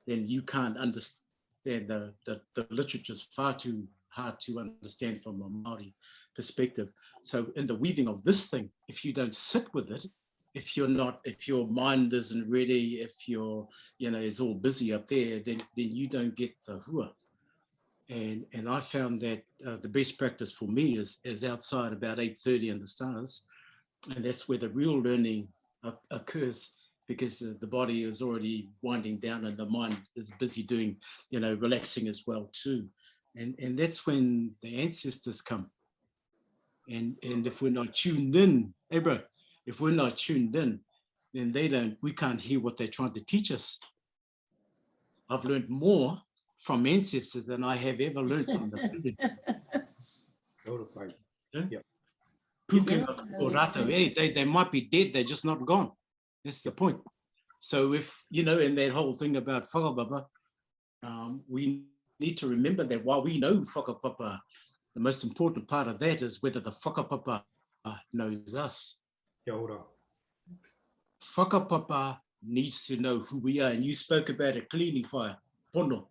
then you can't understand the, the, the literature is far too hard to understand from a Māori perspective. So in the weaving of this thing, if you don't sit with it, if you're not, if your mind isn't ready, if you're, you know, is all busy up there, then, then you don't get the hua. And, and I found that uh, the best practice for me is, is outside about 8.30 in the stars. And that's where the real learning occurs because the body is already winding down and the mind is busy doing, you know, relaxing as well too. And, and that's when the ancestors come. And, and if we're not tuned in, hey bro, if we're not tuned in, then they don't, we can't hear what they're trying to teach us. I've learned more from ancestors than I have ever learned from the food. Yeah. Pukenga or rata, eh, they, they might be dead, they're just not gone. That's the point. So if, you know, in that whole thing about whakapapa, um, we need to remember that while we know whakapapa, the most important part of that is whether the whakapapa knows us.
Kia ora.
Whakapapa needs to know who we are. And you spoke about it clearly, Whaea. Pono.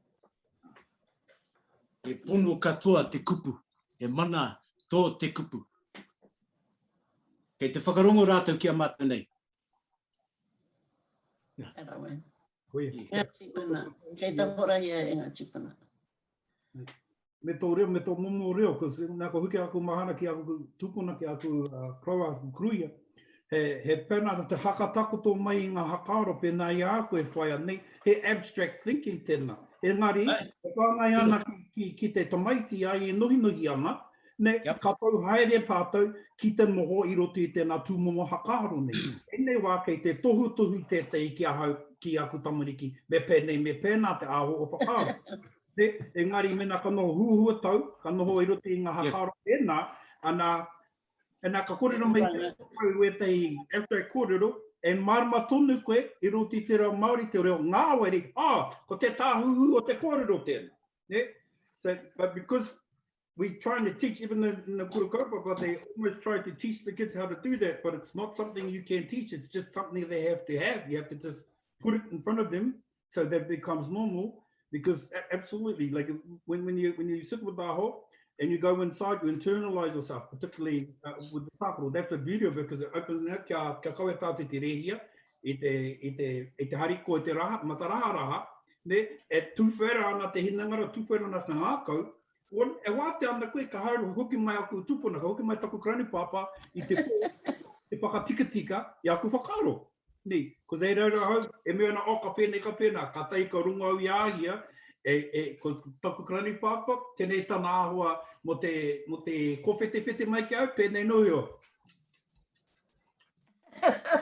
E pono katoa te kupu. E mana tō te kupu. Kei te whakarongo rātou ki a mātou nei.
Ka rawe. Ngā tīpuna. Kei te horahia e ngā tīpuna.
Me tō reo, me tō momo reo, cause nā ka hoki aku mahana ki aku tūpuna, ki aku uh, koroua, aku kuruia, he, he pēnā te hakatakoto mai i ngā hakaaro pēnā i a koe whaia nei, he abstract thinking tēnā. Engari, e whāngai ana ki, ki, ki te tamaiti ai e nohinohi ana, Ne, yep. ka tau haere tātou ki te noho i roto i tēnā tūmomo hakaaro nei. Ēnei wā kei te tohutohu tētahi ki ahau, ki aku tamariki, me pēnei, me pēnā te āhua o whakaaro. Ne, engari mēnā ka noho huhua tau, ka noho i roto i ngā hakaaro yeah. pēnā, ana, ana ka kōrero mai te kau wētahi abstract kōrero, e mārama tonu koe i roto i te reo Māori, te reo ngāwari, oh, ko te tāhuhu o te kōrero tēnā. Ne? So, but because we trying to teach, even in, in the kura kaupapa, they almost try to teach the kids how to do that, but it's not something you can teach. It's just something they have to have. You have to just put it in front of them so that it becomes normal. Because absolutely, like when, when you when you sit with aho and you go inside, you internalize yourself, particularly uh, with the tākaro. That's the beauty of it because it opens up kia, kia kawe tātou te rehia, i te, i te, i te hariko, i te raha, mataraharaha, ne, e tūwhera ana te hinengaro, tūwhera ana te ngākau, E wātea ana koe, ka haere hoki mai aku tūpuna, ka hoki mai taku karanipāpā i te pō, te whakatikatika i aku whakaaro. Nē, ko te reira ahau, e mea ana, oh, ka pēnei, ka pēnā, kātahi ka rongo au i a ia, e, e, ko taku karani pāpā, tēnei tana āhua mō te, mō te kōwhetewhete mai ki au, pēnei noa iho.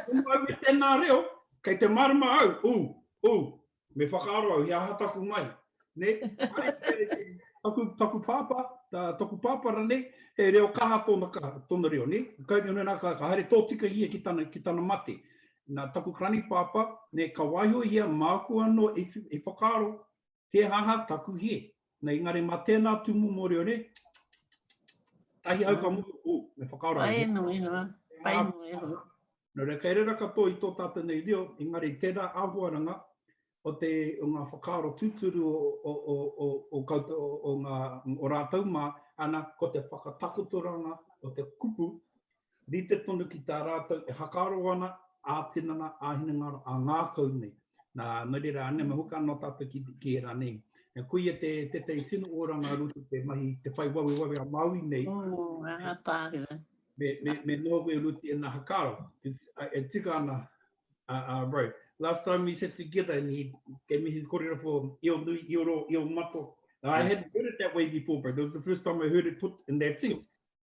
Rongo au i tēnā reo, kei te mārama au, ū, ū, Me whakaaro au, he aha taku mai? Ne? Taku, taku pāpā, tā, taku pāpā ranei, he reo kaha tōna kaha, tōna reo, ne? Ka, nā, ka, ka haere tōtika ia ki tana, ki tana mate. Nā, taku karani pāpā, ne, ka waiho ia māku anō e, e whakaaro, he aha taku hē. Nā, engari mā tēnā tūmomo reo, ne? Tahi au ka mōhio, oh, me whakaaro au.
Pai noa iho, pai noa iho.
Nō reira, kei reira katoa i tō tātou nei reo, engari tērā āhuaranga o te, o ngā whakaaro tūturu o, o, o, o, o, koutou, o, o, ngā, o rātou mā, ana, ko te whakatakotoranga o te kupu, rite tonu ki tā rātou e hakaaro ana ā-tinana, ā-hinengaro, ā-ngākau nei. Nā, nō reira, anei, me hoki anō tātou ki, ki ērā nei. E koia te, tētahi tino oranga rutu te mahi, te whai wawewawe a Māui nei.
Oh, ātaahua.
Me, me, me noho koe Ruti in the hakaro. E tika ana, bro. Last time we sat together and he gave me his korero for io nui, io ro, io mato. Now, I hadn't heard it that way before, bro. That was the first time I heard it put in that sense.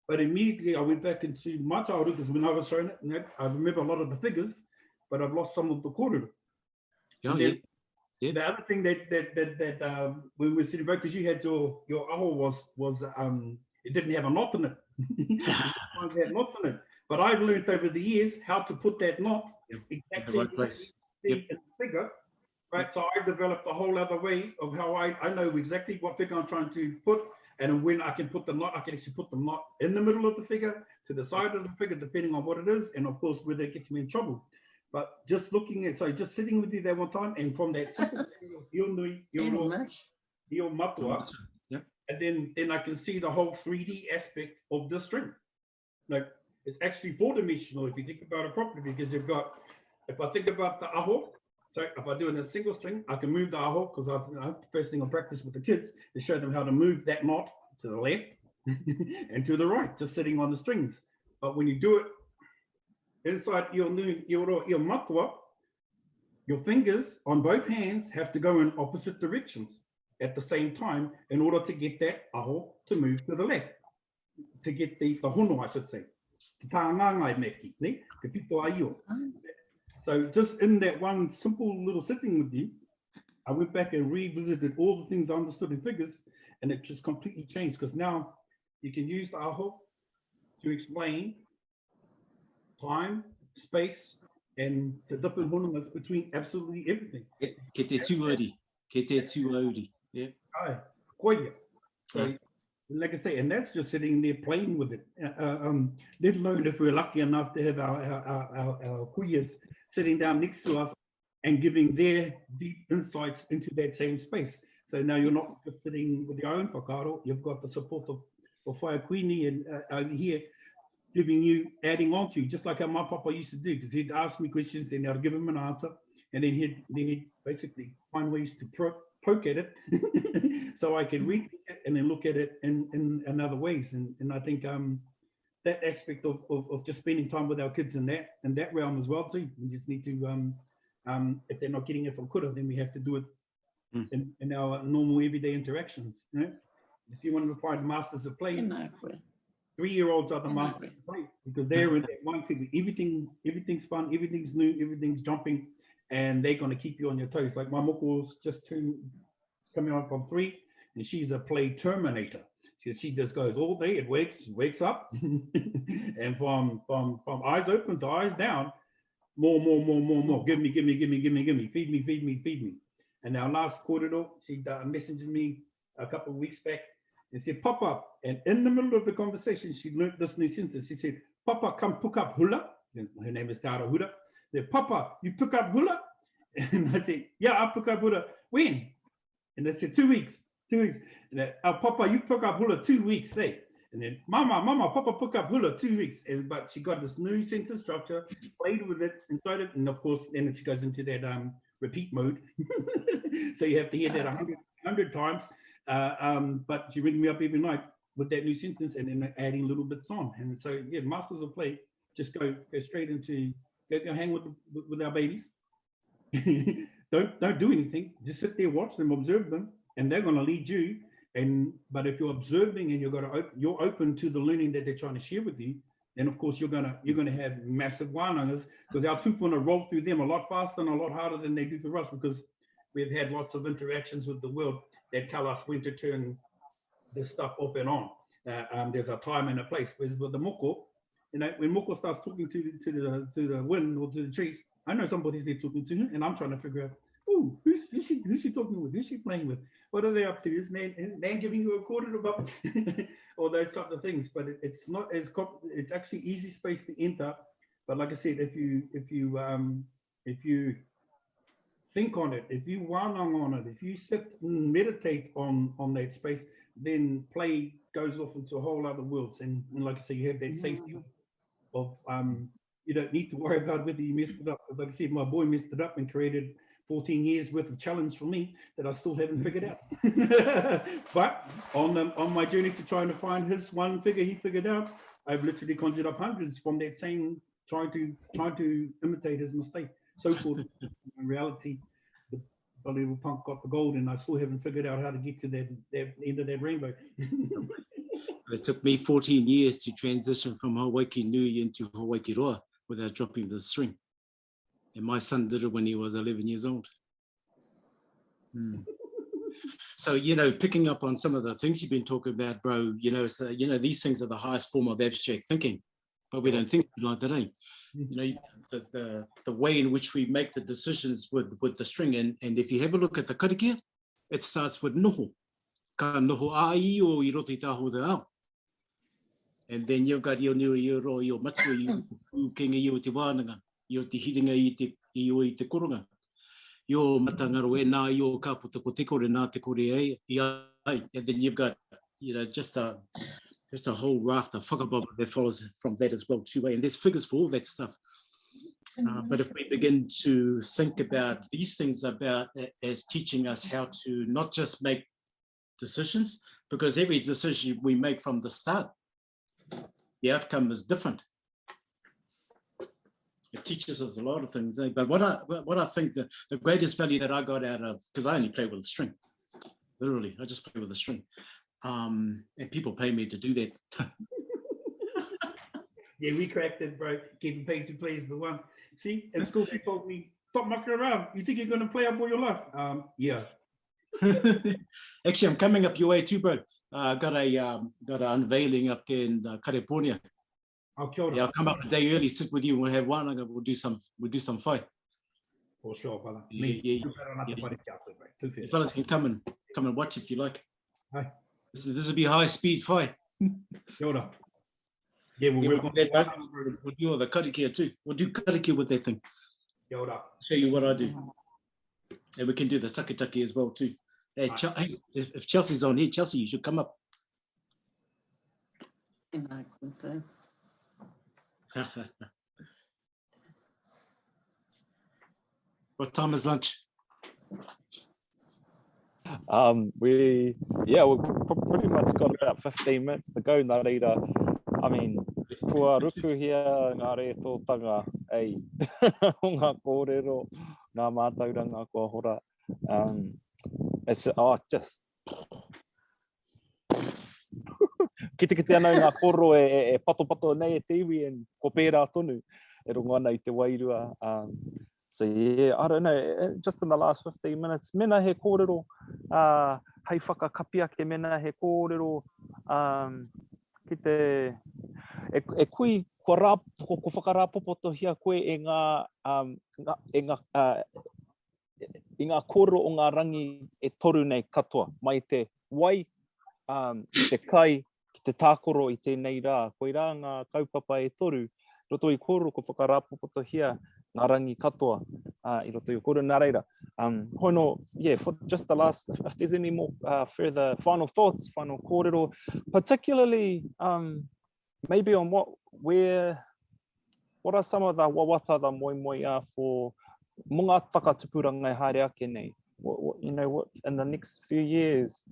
But immediately I went back into my childhood because when I was showing it, you know, I remember a lot of the figures, but I've lost some of the kōrero.
Yeah, yeah.
Yeah. The other thing that that that, that um, when we were sitting back, because you had your your aho was was um, it didn't have a knot in it. it had knots in it. But I've learned over the years how to put that knot
yep.
exactly
in the right place.
Yep. In the figure. Right. Yep. So I developed a whole other way of how I, I know exactly what figure I'm trying to put and when I can put the knot, I can actually put the knot in the middle of the figure, to the side of the figure, depending on what it is, and of course where that gets me in trouble. But just looking at, so just sitting with you that one time, and from that simple io nui, io roa, io matua,
yep.
and then, then I can see the whole 3D aspect of the string. Like, it's actually four-dimensional if you think about it properly, because you've got, if I think about the aho, so if I do it in a single string, I can move the aho, because I've, you know, first thing I practice with the kids is show them how to move that knot to the left and to the right, just sitting on the strings. But when you do it inside your new your, your matua, your fingers on both hands have to go in opposite directions at the same time in order to get that aho to move to the left, to get the, the hono, I should say. Te tāngangai meki, ne? Te pito aio. So just in that one simple little sitting with you, I went back and revisited all the things I understood in figures, and it just completely changed because now you can use the aho to explain time, space, and the different honongas between absolutely everything.
Ke te tūauri. Ke te tūauri. Yeah.
Ai, koia. So, yeah. Like I say, and that's just sitting there playing with it. Uh, uh, um, let alone if we're lucky enough to have our, our, our, our, our kuias sitting down next to us and giving their deep insights into that same space. So now you're not just sitting with your own whakaaro, you've got the support of, of Whaea Queenie and uh, over here giving you, adding on to you, just like how my papa used to do, because he'd ask me questions and I'd give him an answer, and then he'd, then he'd basically find ways to pro poke at it so I can rethink it and then look at it in, in, in other ways. And, and I think um, that aspect of, of, of just spending time with our kids in that in that realm as well too. We just need to um, um, if they're not getting it from kura, then we have to do it mm. in, in our normal everyday interactions. You know? If you want to find masters of play, three-year-olds are the masters of play because they're in that mindset. Where everything, everything's fun, everything's new, everything's jumping, and they're going to keep you on your toes. Like my moko's just turned coming on from three, and she's a play terminator. She, she just goes all day. It wakes wakes up, and from from from eyes open to eyes down, more, more, more, more, more. Give me, give me, give me, give me, give me. Feed me, feed me, feed me. And our last kōrero, she uh, messaged me a couple of weeks back and said, Papa, and in the middle of the conversation, she learnt this new sentence. She said, Papa, come pick up hula. Her name is Tara Hura. Said, Papa, you pick up hula? And I said, yeah, I pick up hula. When? And they said, two weeks, two weeks. And then, oh, Papa, you pick up hula two weeks, eh? And then, Mama, Mama, Papa pick up hula two weeks. And but she got this new sentence structure, played with it inside it. And of course, then she goes into that um, repeat mode. so you have to hear that 100, 100 times. Uh, um, but she ring me up every night with that new sentence and then adding little bits on. And so, yeah, masters of play, just go, go straight into Go, go hang with, the, with our babies. don't don't do anything. Just sit there, watch them, observe them, and they're going to lead you. And but if you're observing and you're going to open, you're open to the learning that they're trying to share with you, then of course you're gonna you're gonna have massive wānangas because our tupuna roll through them a lot faster and a lot harder than they do for us because we've had lots of interactions with the world that tell us when to turn this stuff off and on. Uh, um, there's a time and a place. Whereas with the moko, you know, when moko starts talking to the, to the to the wind or to the trees, I know somebody's there talking to him, and I'm trying to figure out, oh, who's, who's she who's she talking with? Who's she playing with? What are they up to? Is man, is man giving you a quarter about all those types of things? But it, it's not as it's actually easy space to enter. But like I said, if you if you um, if you think on it, if you wānanga on it, if you sit and meditate on on that space, then play goes off into a whole other worlds. And, and like I say, you have that safety of um, you don't need to worry about whether you messed it up. Like I said, my boy messed it up and created 14 years worth of challenge for me that I still haven't figured out. but on the, on my journey to trying to find his one figure he figured out, I've literally conjured up hundreds from that same trying to trying to imitate his mistake. So-called in reality, the little punk got the gold, and I still haven't figured out how to get to that, that end of that rainbow.
it took me 14 years to transition from Hawaiki Nui into Hawaiki Roa without dropping the string. And my son did it when he was 11 years old. Hmm. So, you know, picking up on some of the things you've been talking about, bro, you know, so, you know, these things are the highest form of abstract thinking, but we don't think like that, eh? You know, the, the, the way in which we make the decisions with, with the string. And, and if you have a look at the karakia, it starts with noho. Ka noho a i o i roto i tāho te ao. And then you've got your nui i ro i o matua i o pūkenga i o te wānanga, i o te hiringa i te, i o i te koronga. I o matangaro e nā i o ka puta ko te kore nā te kore e i ai. And then you've got, you know, just a, just a whole raft of whakapapa that follows from that as well too. Eh? And there's figures for all that stuff. Uh, but if we begin to think about these things about as teaching us how to not just make decisions, because every decision we make from the start, the outcome is different. It teaches us a lot of things. Eh? But what I what I think the, the greatest value that I got out of, because I only play with a string, literally, I just play with a string. Um, and people pay me to do that.
yeah, we cracked it, bro. Getting paid to play is the one. See, in school they told me, stop mucking around. You think you're going to play up all your life? Um, yeah.
Actually, I'm coming up your way too, bro. Uh, got a um, got an unveiling up there in uh, California.
Oh, kia ora.
Yeah, I'll come up a day early, sit with you, and we'll have one. We'll do some we'll do some fight.
For sure, brother.
Yeah,
Me,
yeah,
yeah.
You fellas can come and come and watch if you like.
Hi.
This is this will be high speed fight.
Kia ora. Yeah, we'll
Yeah,
work
we'll,
on
do that, we'll do all the karakia too. We'll do karakia with that thing.
Kia ora.
Show you what I do. And we can do the takitaki as well too. Hey, Ch- hey if, if Chelsea's on here, Chelsea, you should come up.
Tēnā koutou.
what time is lunch?
Um, we, yeah, we've pretty much got about 15 minutes to go, nā reira. I mean, kua rukuhia ngā rētōtanga, ei, o ngā kōrero, ngā mātauranga kua hora. Um, it's, oh, just... Kitekite ana i ngā kōrero e, e, e patopato nei e te iwi, and ko pērā tonu e rongo ana i te wairua. Um, so yeah, I don't know, eh, just in the last 15 minutes, mena he kōrero uh, hei whakakapi ake, mena he kōrero um, ki te, e, e kui, kua, rā, kua, kua whakarāpopotohia koe e ngā, um, ngā, e ngā, uh, i ngā kōrero o ngā rangi e toru nei katoa, mai te wai, um, ki te kai, ki te tākoro i tēnei rā. Koirā ngā kaupapa e toru, roto i kōrero ko whakarāpopotohia ngā rangi katoa uh, i roto i kōrero. Nā reira, um, hono, yeah, for just the last, if, if there's any more uh, further final thoughts, final kōrero, particularly um, maybe on what, where, what are some of the wawata, the moemoeā for mō ngā whakatupuranga e haere ake nei? What, what, you know, what, in the next few years,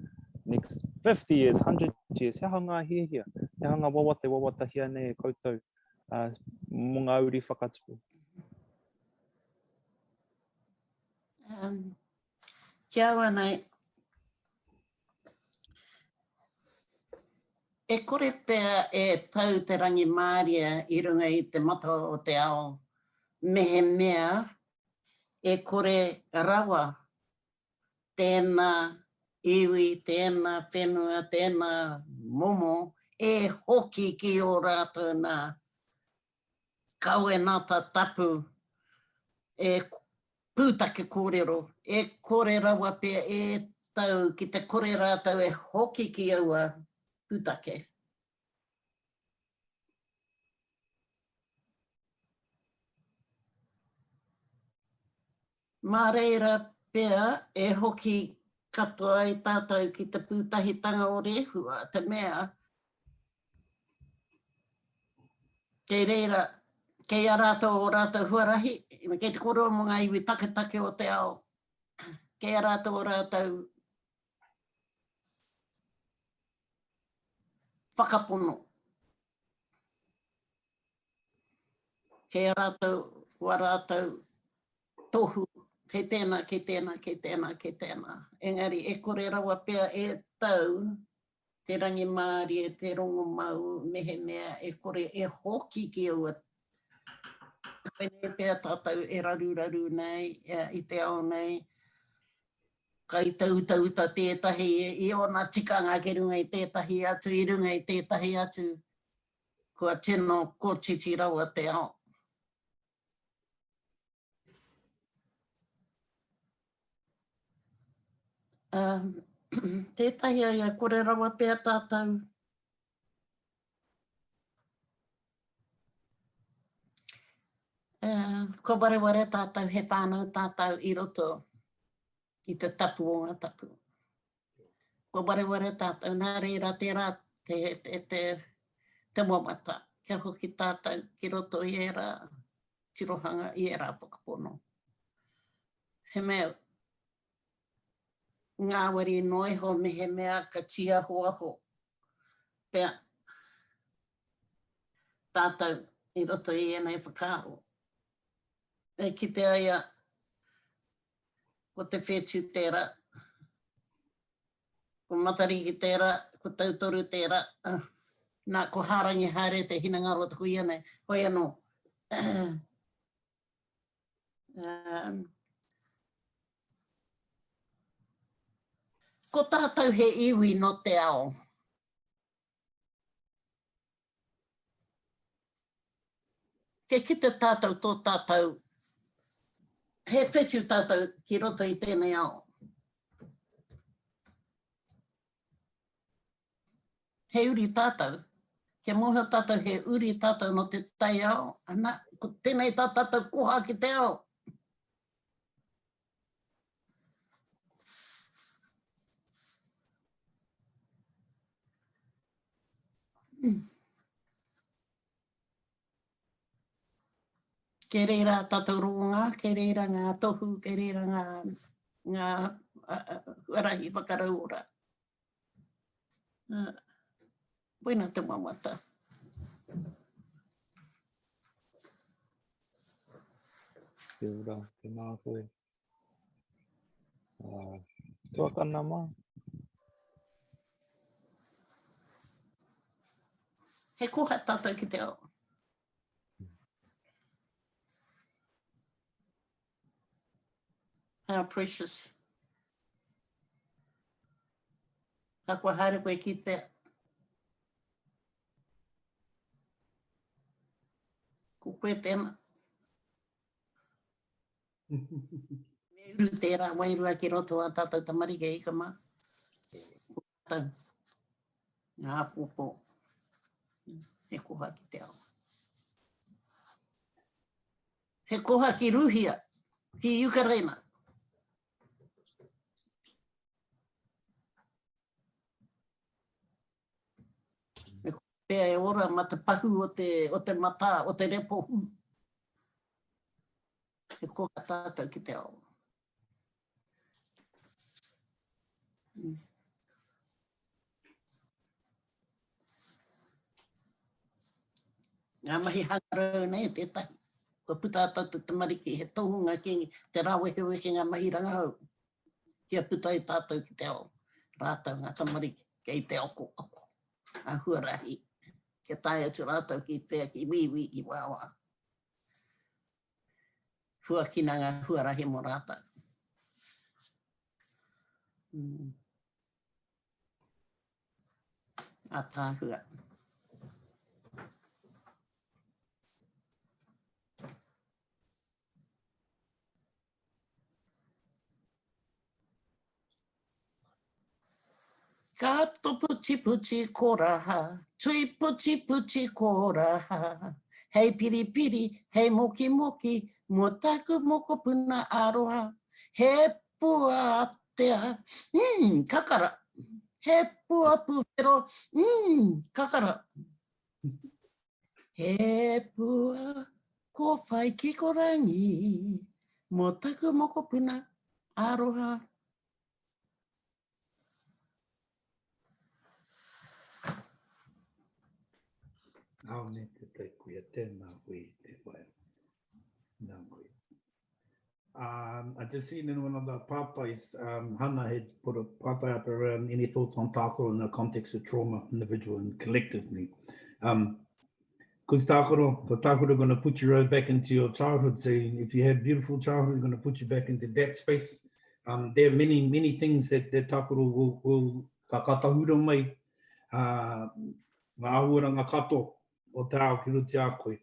next 50 years, 100 years, he aha ngā hiahia, he aha ngā wawata e wawatahia nei e koutou uh, mō ngā uri whakatupu?
Um, kia ora nei. E kore pea e tau te rangimārie i runga i te mata o te ao mehemea e kore rawa tēnā iwi, tēnā whenua, tēnā momo e hoki ki ō rātou nā kawenata tapu e pūtake kōrero, e kore rawa pea e tau ki te kore rātou e hoki ki aua pūtake. Mā reira pea e hoki katoa ai tātou ki te pūtahitanga o Rehua, te mea, kei reira, kei a rātou ō rātou huarahi, kei te kōrero mō ngā iwi taketake o te ao, kei a rātou ō rātou whakapono. Kei a rātou wā rātou tohu, kei tēnā, kei tēnā, kei tēnā, kei tēnā. Engari e kore rawa pea e tau te rangimārie, te rongomau, mehemea e kore e hoki ki aua Koinei pea tātou e raruraru nei i te ao nei, kai tāutauta tētahi i ōna tikanga ki runga i tētahi atu, i runga i tētahi atu. Kua tino kotiti rawa te ao. Um, tētahi ai e kore rawa pea tātou. Uh, kua wareware tātou, he whānau tātou i roto i te tapu o ngā tapu. Kua wareware tātou, nā reira tērā te, te, te, te wawata, kia hoki tātou ki roto i ērā tirohanga, i ērā whakapono. He mea ngāwari noa iho mehemea ka tīahoaho pea tātou i roto i ēnei whakaaro. E kite ai a Ko Te Whetū tērā. Ko Matariki tērā, ko Tautoru tērā. Nā, ko Hārangi haere te hinengaro o te kuia nei. Hoi anō. Ko tātou he iwi nō te ao. Kei kite tātou tō tātou, he whetu tātou ki roto i tēnei ao. He uri tātou, kia mōhio tātou he uri tātou nō te taiao, ana, ko tēnei tā tātou koha ki te ao. Kei reira tātou rongonga, kei reira ngā tohu, kei reira ngā, ngā huarahi whakarauora. Uh, koina te wawata.
Kia ora, tēnā koe. Uh, tuakana mā.
He koha tātou ki te ao. How precious. Ka kua haere koe ki te Ko koe tēnā. Me uru tērā wairua ki roto a tātou tamariki e ika mā. Ko tātou. Ngā āpōpō. He koha ki te ao. He koha ki Rūhia, ki Ukaraina. Me kore pea e ora ma te pahu o te, o te matā, o te repo hū. He koha tātou ki te ao. Mm. Ngā mahi hangarau nei tētahi. Kua puta ā tātou tamariki he tohunga ki te rāwekewekenga mahi rangahau kia puta ai tātou ki te ao, rātou ngā tamariki kei te ako ako a huarahi kia tae atu rātou ki whea ki wīwī ki wāwā. Huakina ngā huarahi mō rātou. Mm. Ātaahua. Ka toputiputi koraha, tui putiputi koraha, hei piripiri, hei mokimoki, mo taku mokopuna aroha. He pua atea, mm, kakara. He pua puwhero, mm, kakara. He pua kōwhai kikorangi, mo taku mokopuna aroha.
Aone te tai kuia, tēnā koe i te whaea. Nā koe. Um, I just seen in one of the pātais, um, Hannah had put a pātai up around any thoughts on tākaro in the context of trauma, individual and collectively. Um, because tākaro, the tākaro going to put you right back into your childhood. So if you had beautiful childhood, it's going to put you back into that space. Um, there are many, many things that, that tākaro will, will ka, ka tahura mai uh, ngā āhuaranga katoa o te ao ki roto i a koe.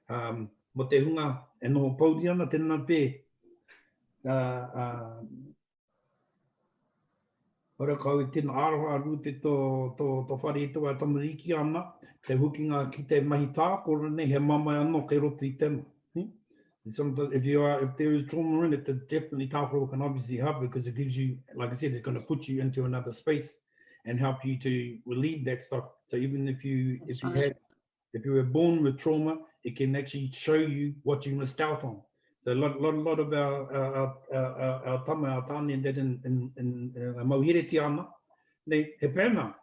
Um, mo te hunga e noho pouri ana, tēnā pē, uh, uh, ora kau i tino aroha rū te tō, tō, tō whare i tō wā tamariki ana, te hukinga ki te mahi tākoro nei, he mamae anō kei roto i tēnā. Hmm? Sometimes if you are, if there is trauma in it, then definitely tākoro can obviously help because it gives you, like I said, it's going to put you into another space and help you to relieve that stuff. So even if you That's if you right. had if you were born with trauma, it can actually show you what you missed out on. So a lot, lot, lot of our, our, our, our, our tama, our tāne that in, in, in uh, mauhereti ana, nei, he pēnā.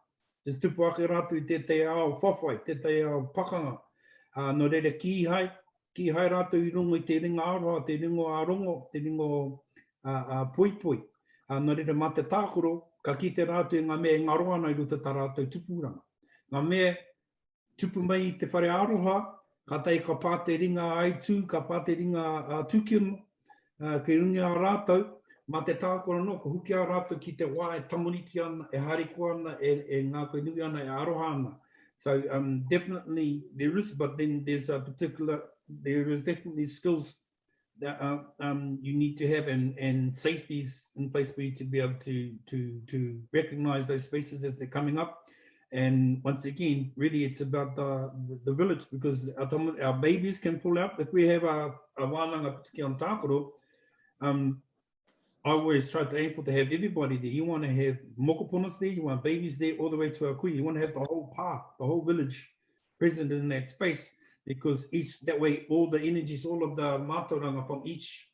Just tupu ake rātou i tētahi ao whawhai, tētahi ao pakanga. Uh, nō reira kīhai, kīhai rātou i rongo i te ringa aroha, te ringo ā-rongo, te ringo ā-poipoi. Nō reira mā te tākaro, ka kite rātou i ngā mea e ngaro ana i roto tā rātou tupuranga. Ngā mea tupu mai i te whare aroha, kātahi ka pā te ringa aitū, ka pā te ringa tūkino, kei runga i a rātou, mā te tākaro anō, ka hoki a rātou ki te wā e tamariki ana, e harikoa ana, e, e ngākaunui ana, e aroha ana. So um, definitely there is, but then there's a particular, there is definitely skills that uh, um, you need to have and, and safeties in place for you to be able to, to, to recognize those spaces as they're coming up. And once again, really it's about the, the, the village because our, our babies can pull out. If we have a, a wānanga ki on tākaro, um, I always try to aim for to have everybody there. You want to have mokopunas there, you want babies there, all the way to our kui. You want to have the whole park, the whole village present in that space because each that way all the energies, all of the mātauranga from each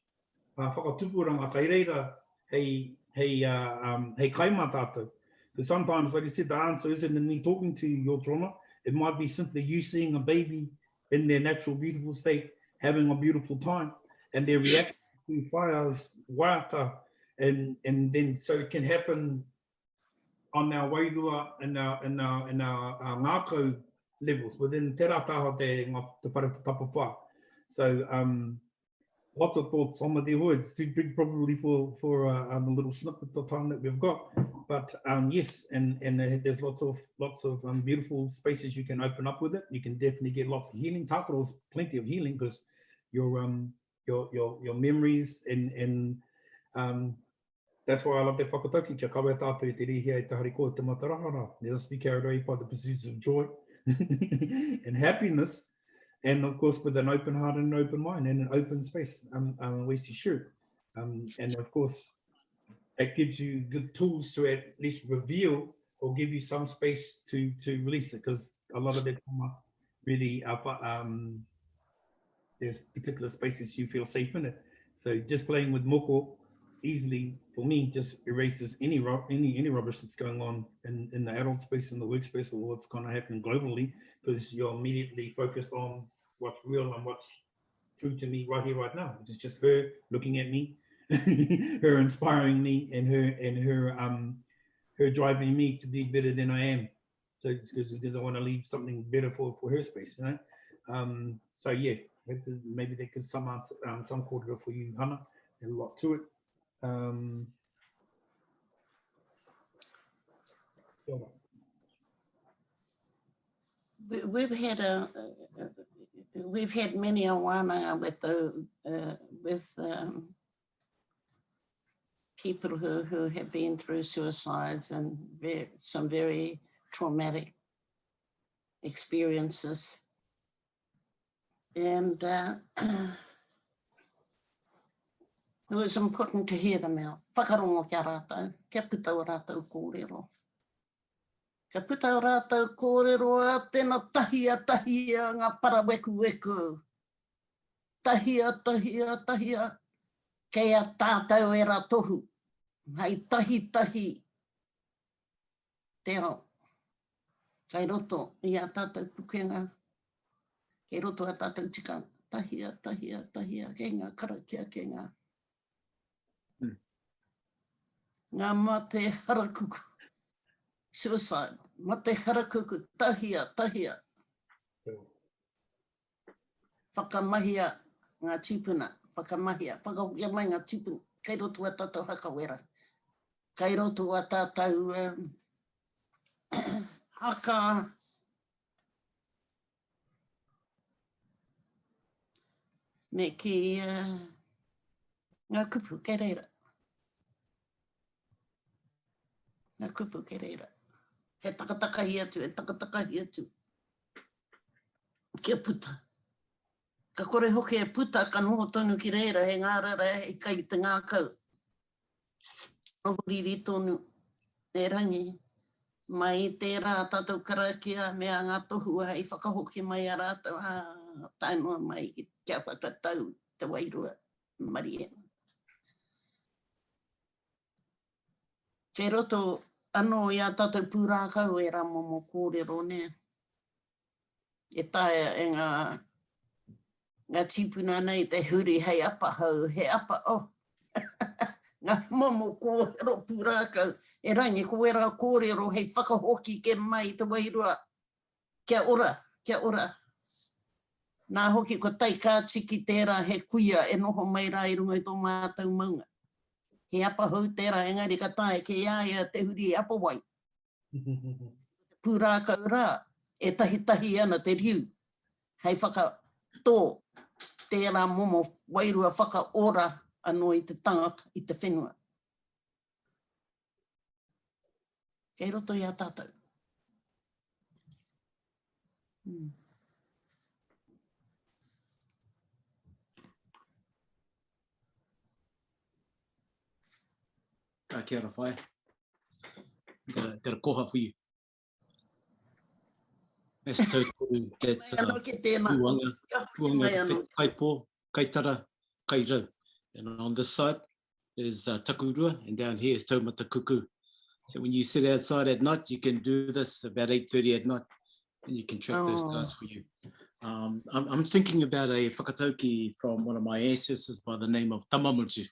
uh, whakatupuranga kei reira hei, hei, uh, um, hei kai mā tātou. Because sometimes, like I said, the answer isn't in me talking to your trauma. It might be simply you seeing a baby in their natural beautiful state, having a beautiful time, and their reaction to fires, waiata, and, and then so it can happen on our wairua and our, and our, and our, our ngākau levels within te rātaha te, ngā, te whare te tapawhā. So um, lots of thoughts on the words, too big probably for, for uh, um, a little snippet of time that we've got. But um, yes, and, and there's lots of lots of um, beautiful spaces you can open up with it. You can definitely get lots of healing. Tākaro's plenty of healing because your um your your your memories and and um That's why I love that whakatauki, kia kawe tātou i te rīhia i te harikoa i te matarahara. Let us be carried away by the pursuits of joy and happiness, and of course with an open heart and an open mind and an open space, um, um, ways to share it. Um, and of course, it gives you good tools to at least reveal or give you some space to to release it because a lot of it really uh, um, there's particular spaces you feel safe in it. So just playing with moko easily for me just erases any any any rubbish that's going on in, in the adult space in the workspace or what's going to happen globally because you're immediately focused on what's real and what's true to me right here, right now, which is just her looking at me, her inspiring me, and her and her um, her driving me to be better than I am. So it's because because I want to leave something better for for her space, you know. Um, so yeah, maybe, maybe they could some answer, um, some quarter for you, Hannah. A lot to it. Um,
we, we've had a, we've had many a wānanga with the uh, with um, people who, who have been through suicides and ve some very traumatic experiences. And uh, it was important to hear them out. Whakarongo kia rātou, kia puta o rātou kōrero. Ka puta o rātou kōrero a tēnā tahia tahia ngā parawekuweku. Tahia, tahia, tahia, kei a tātou e rā tohu. Hei tahi tahi te ao. Kei roto i a tātou pukenga, kei roto a tātou tikanga. Tahia, tahia, tahia, kei ngā karakia, kei ngā Mm. Ngā mate harakuku. Suicide. Mate harakuku, tahia, tahia. Whakamahia ngā tūpuna, whakamahia, whakahokia mai ngā tūpuna. Kei roto a tātou hakawera. Kei roto a tātou um, haka Me kī ngā kupu kei reira. Ngā kupu kei reira. He takatakahi atu, he takatakahi atu. Kia puta. Ka kore hoki e puta, ka noho tonu ki reira, he ngārara, he kai i te ngākau. Noho riri tonu, erangi, mai i tērā tātou karakia me ā ngā tohu hei whakahoki mai a rātou, ā, tae noa mai kia whakatau te wairua marie. Kei roto anō i ā tātou pūrākau ērā momo kōrero, nē. E taea e ngā, ngā tīpuna nei te huri hei apa hou, he apa, oh, ngā momo kōrero pūrākau, erangi ko ērā kōrero hei whakahoki kē mai i te wairua, kia ora, kia ora. Nā hoki ko Taikātiki tērā he kuia e noho mai rā i runga i tō mātou maunga. He apa hou tērā engari ka taea ki a ia te huri apa wai. Pūrākau rā, e tahitahi ana te riu hei whakatō tērā momo wairua whakaora anō i te tangata, i te whenua. Kei roto i a tātou. Mm.
Uh, kia ora, whaea. Got a, got a koha for you. That's tautoru, that's uh, puanga, puanga, kaipo, kaitara, kairau. And on this side is uh, takurua, and down here is taumata kuku. So when you sit outside at night, you can do this about 8.30 at night, and you can track oh. those stars for you. Um, I'm, I'm thinking about a whakatauki from one of my ancestors by the name of Tamamutu.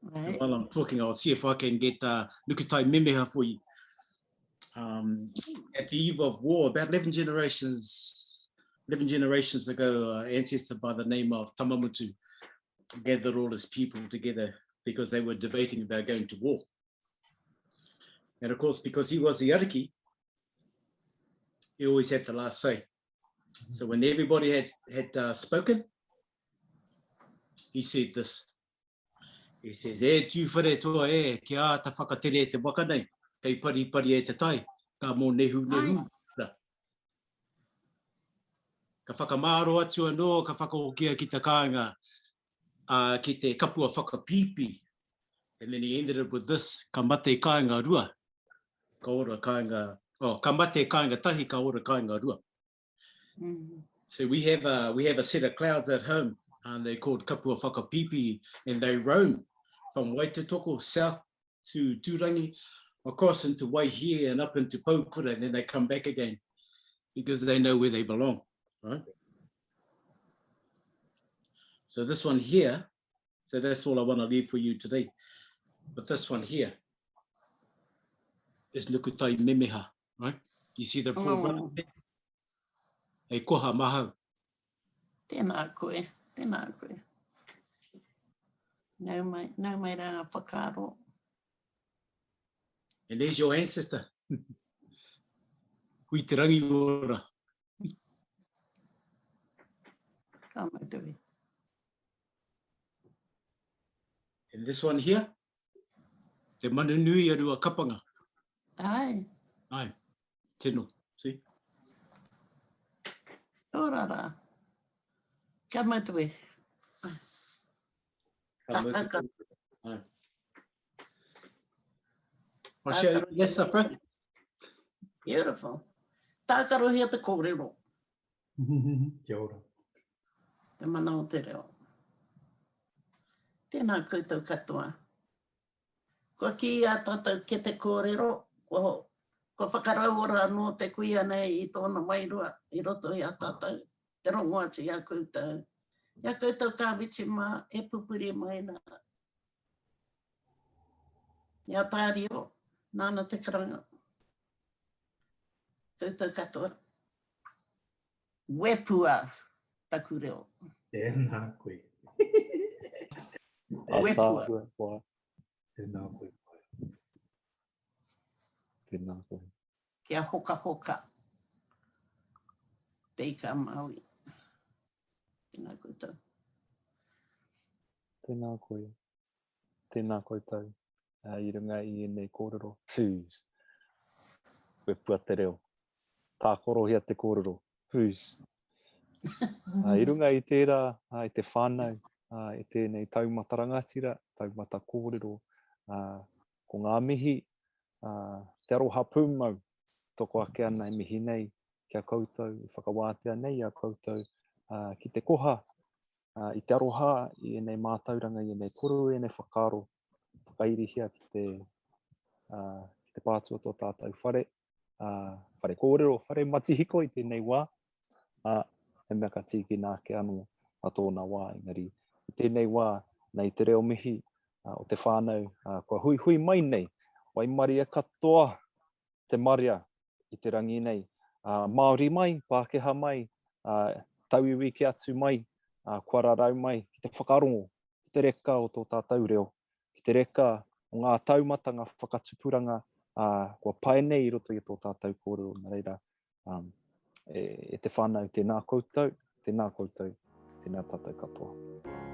Right. While I'm talking, I'll see if I can get uh, Nukutai Memeha for you. Um, at the eve of war, about 11 generations, 11 generations ago, uh, ancestor by the name of Tamamutu gathered all his people together because they were debating about going to war. And of course, because he was the Ariki, he always had the last say. So when everybody had, had uh, spoken, he said this. He says, E tūwhare toa e, kia āta whakatere te waka nei, kei paripari e te tai, ka mōnehunehu. Ka whakamāro atu anō, ka whakahokia ki te kāinga, uh, ki te kapua whakapīpī. And then he ended it with this, ka mate kāinga rua, ka ora kāinga, oh, ka mate kāinga tahi, ka ora kāinga rua. Mm. So we have a we have a set of clouds at home, and they're called Kapua Whakapipi, and they roam from Waitetoko south to Turangi, across into Waihie and up into Poukura, and then they come back again because they know where they belong, right? So this one here, so that's all I want to leave for you today. But this one here is Nukutai Memeha, right? You see the four oh. there? Hei koha mahau.
Tēnā koe, tēnā koe. Nau mai, nau mai rā ngā whakaaro.
And there's your ancestor. Hui te rangi ora.
Ka mau te ui.
And this one here, te manu nui a rua kapanga.
Ai.
Ai, tino, see?
Ora rā. Ka mau te ui.
Ka mau te ui. Ai. I'll show you yes, sir,
Beautiful. Tākarohia te kōrero.
Kia ora.
Te mana o te reo. Tēnā koutou katoa. Kua kī ā tātou kete kōrero, kua, kua whakarauora anō te kuia nei i tōna wairua i roto i a tātou, te rongo atu i a koutou. I a koutou kāwiti mā e pupuri mai nā. I a Tārio, nāna te karanga. Koutou katoa. Wepua taku reo.
Tēnā koe.
Wepua.
Tēnā koe.
Tēnā koe.
Kia hokahoka te ika a Māui. Tēnā koutou.
Tēnā koe. Tēnā koutou i runga i ēnei kōrero. Whūs. Wepua te reo. Tākorohia te kōrero. Whūs. I runga i tērā, i te whānau, i tēnei taumata rangatira, taumata kōrero, ko ngā mihi, te aroha pūmau, toko ake ana e mihi nei ki a koutou, i whakawātea nei i a koutou ki te koha i te aroha i ēnei mātauranga, i ēnei koro, i ēnei whakaaro, whakairihia ki te, uh, ki te pātu o tō tātou whare, uh, whare kōrero, whare matihiko i tēnei wā, uh, he mea ka tīkina ake anō a tōna wā, engari i tēnei wā, nei te reo mihi uh, o te whānau, uh, kua huihui mai nei, waimaria katoa te marea i te rangi nei. Uh, Māori mai, Pākehā mai, uh, tauiwi ki atu mai, uh, kua rarau mai ki te whakarongo, ki te reka o tō tātou reo, ki te reka o ngā taumata, ngā whakatupuranga uh, kua pae nei i roto i tō tātou kōrero. Nā reira, um, e, e te whānau, tēnā koutou, tēnā koutou, tēnā tātou katoa.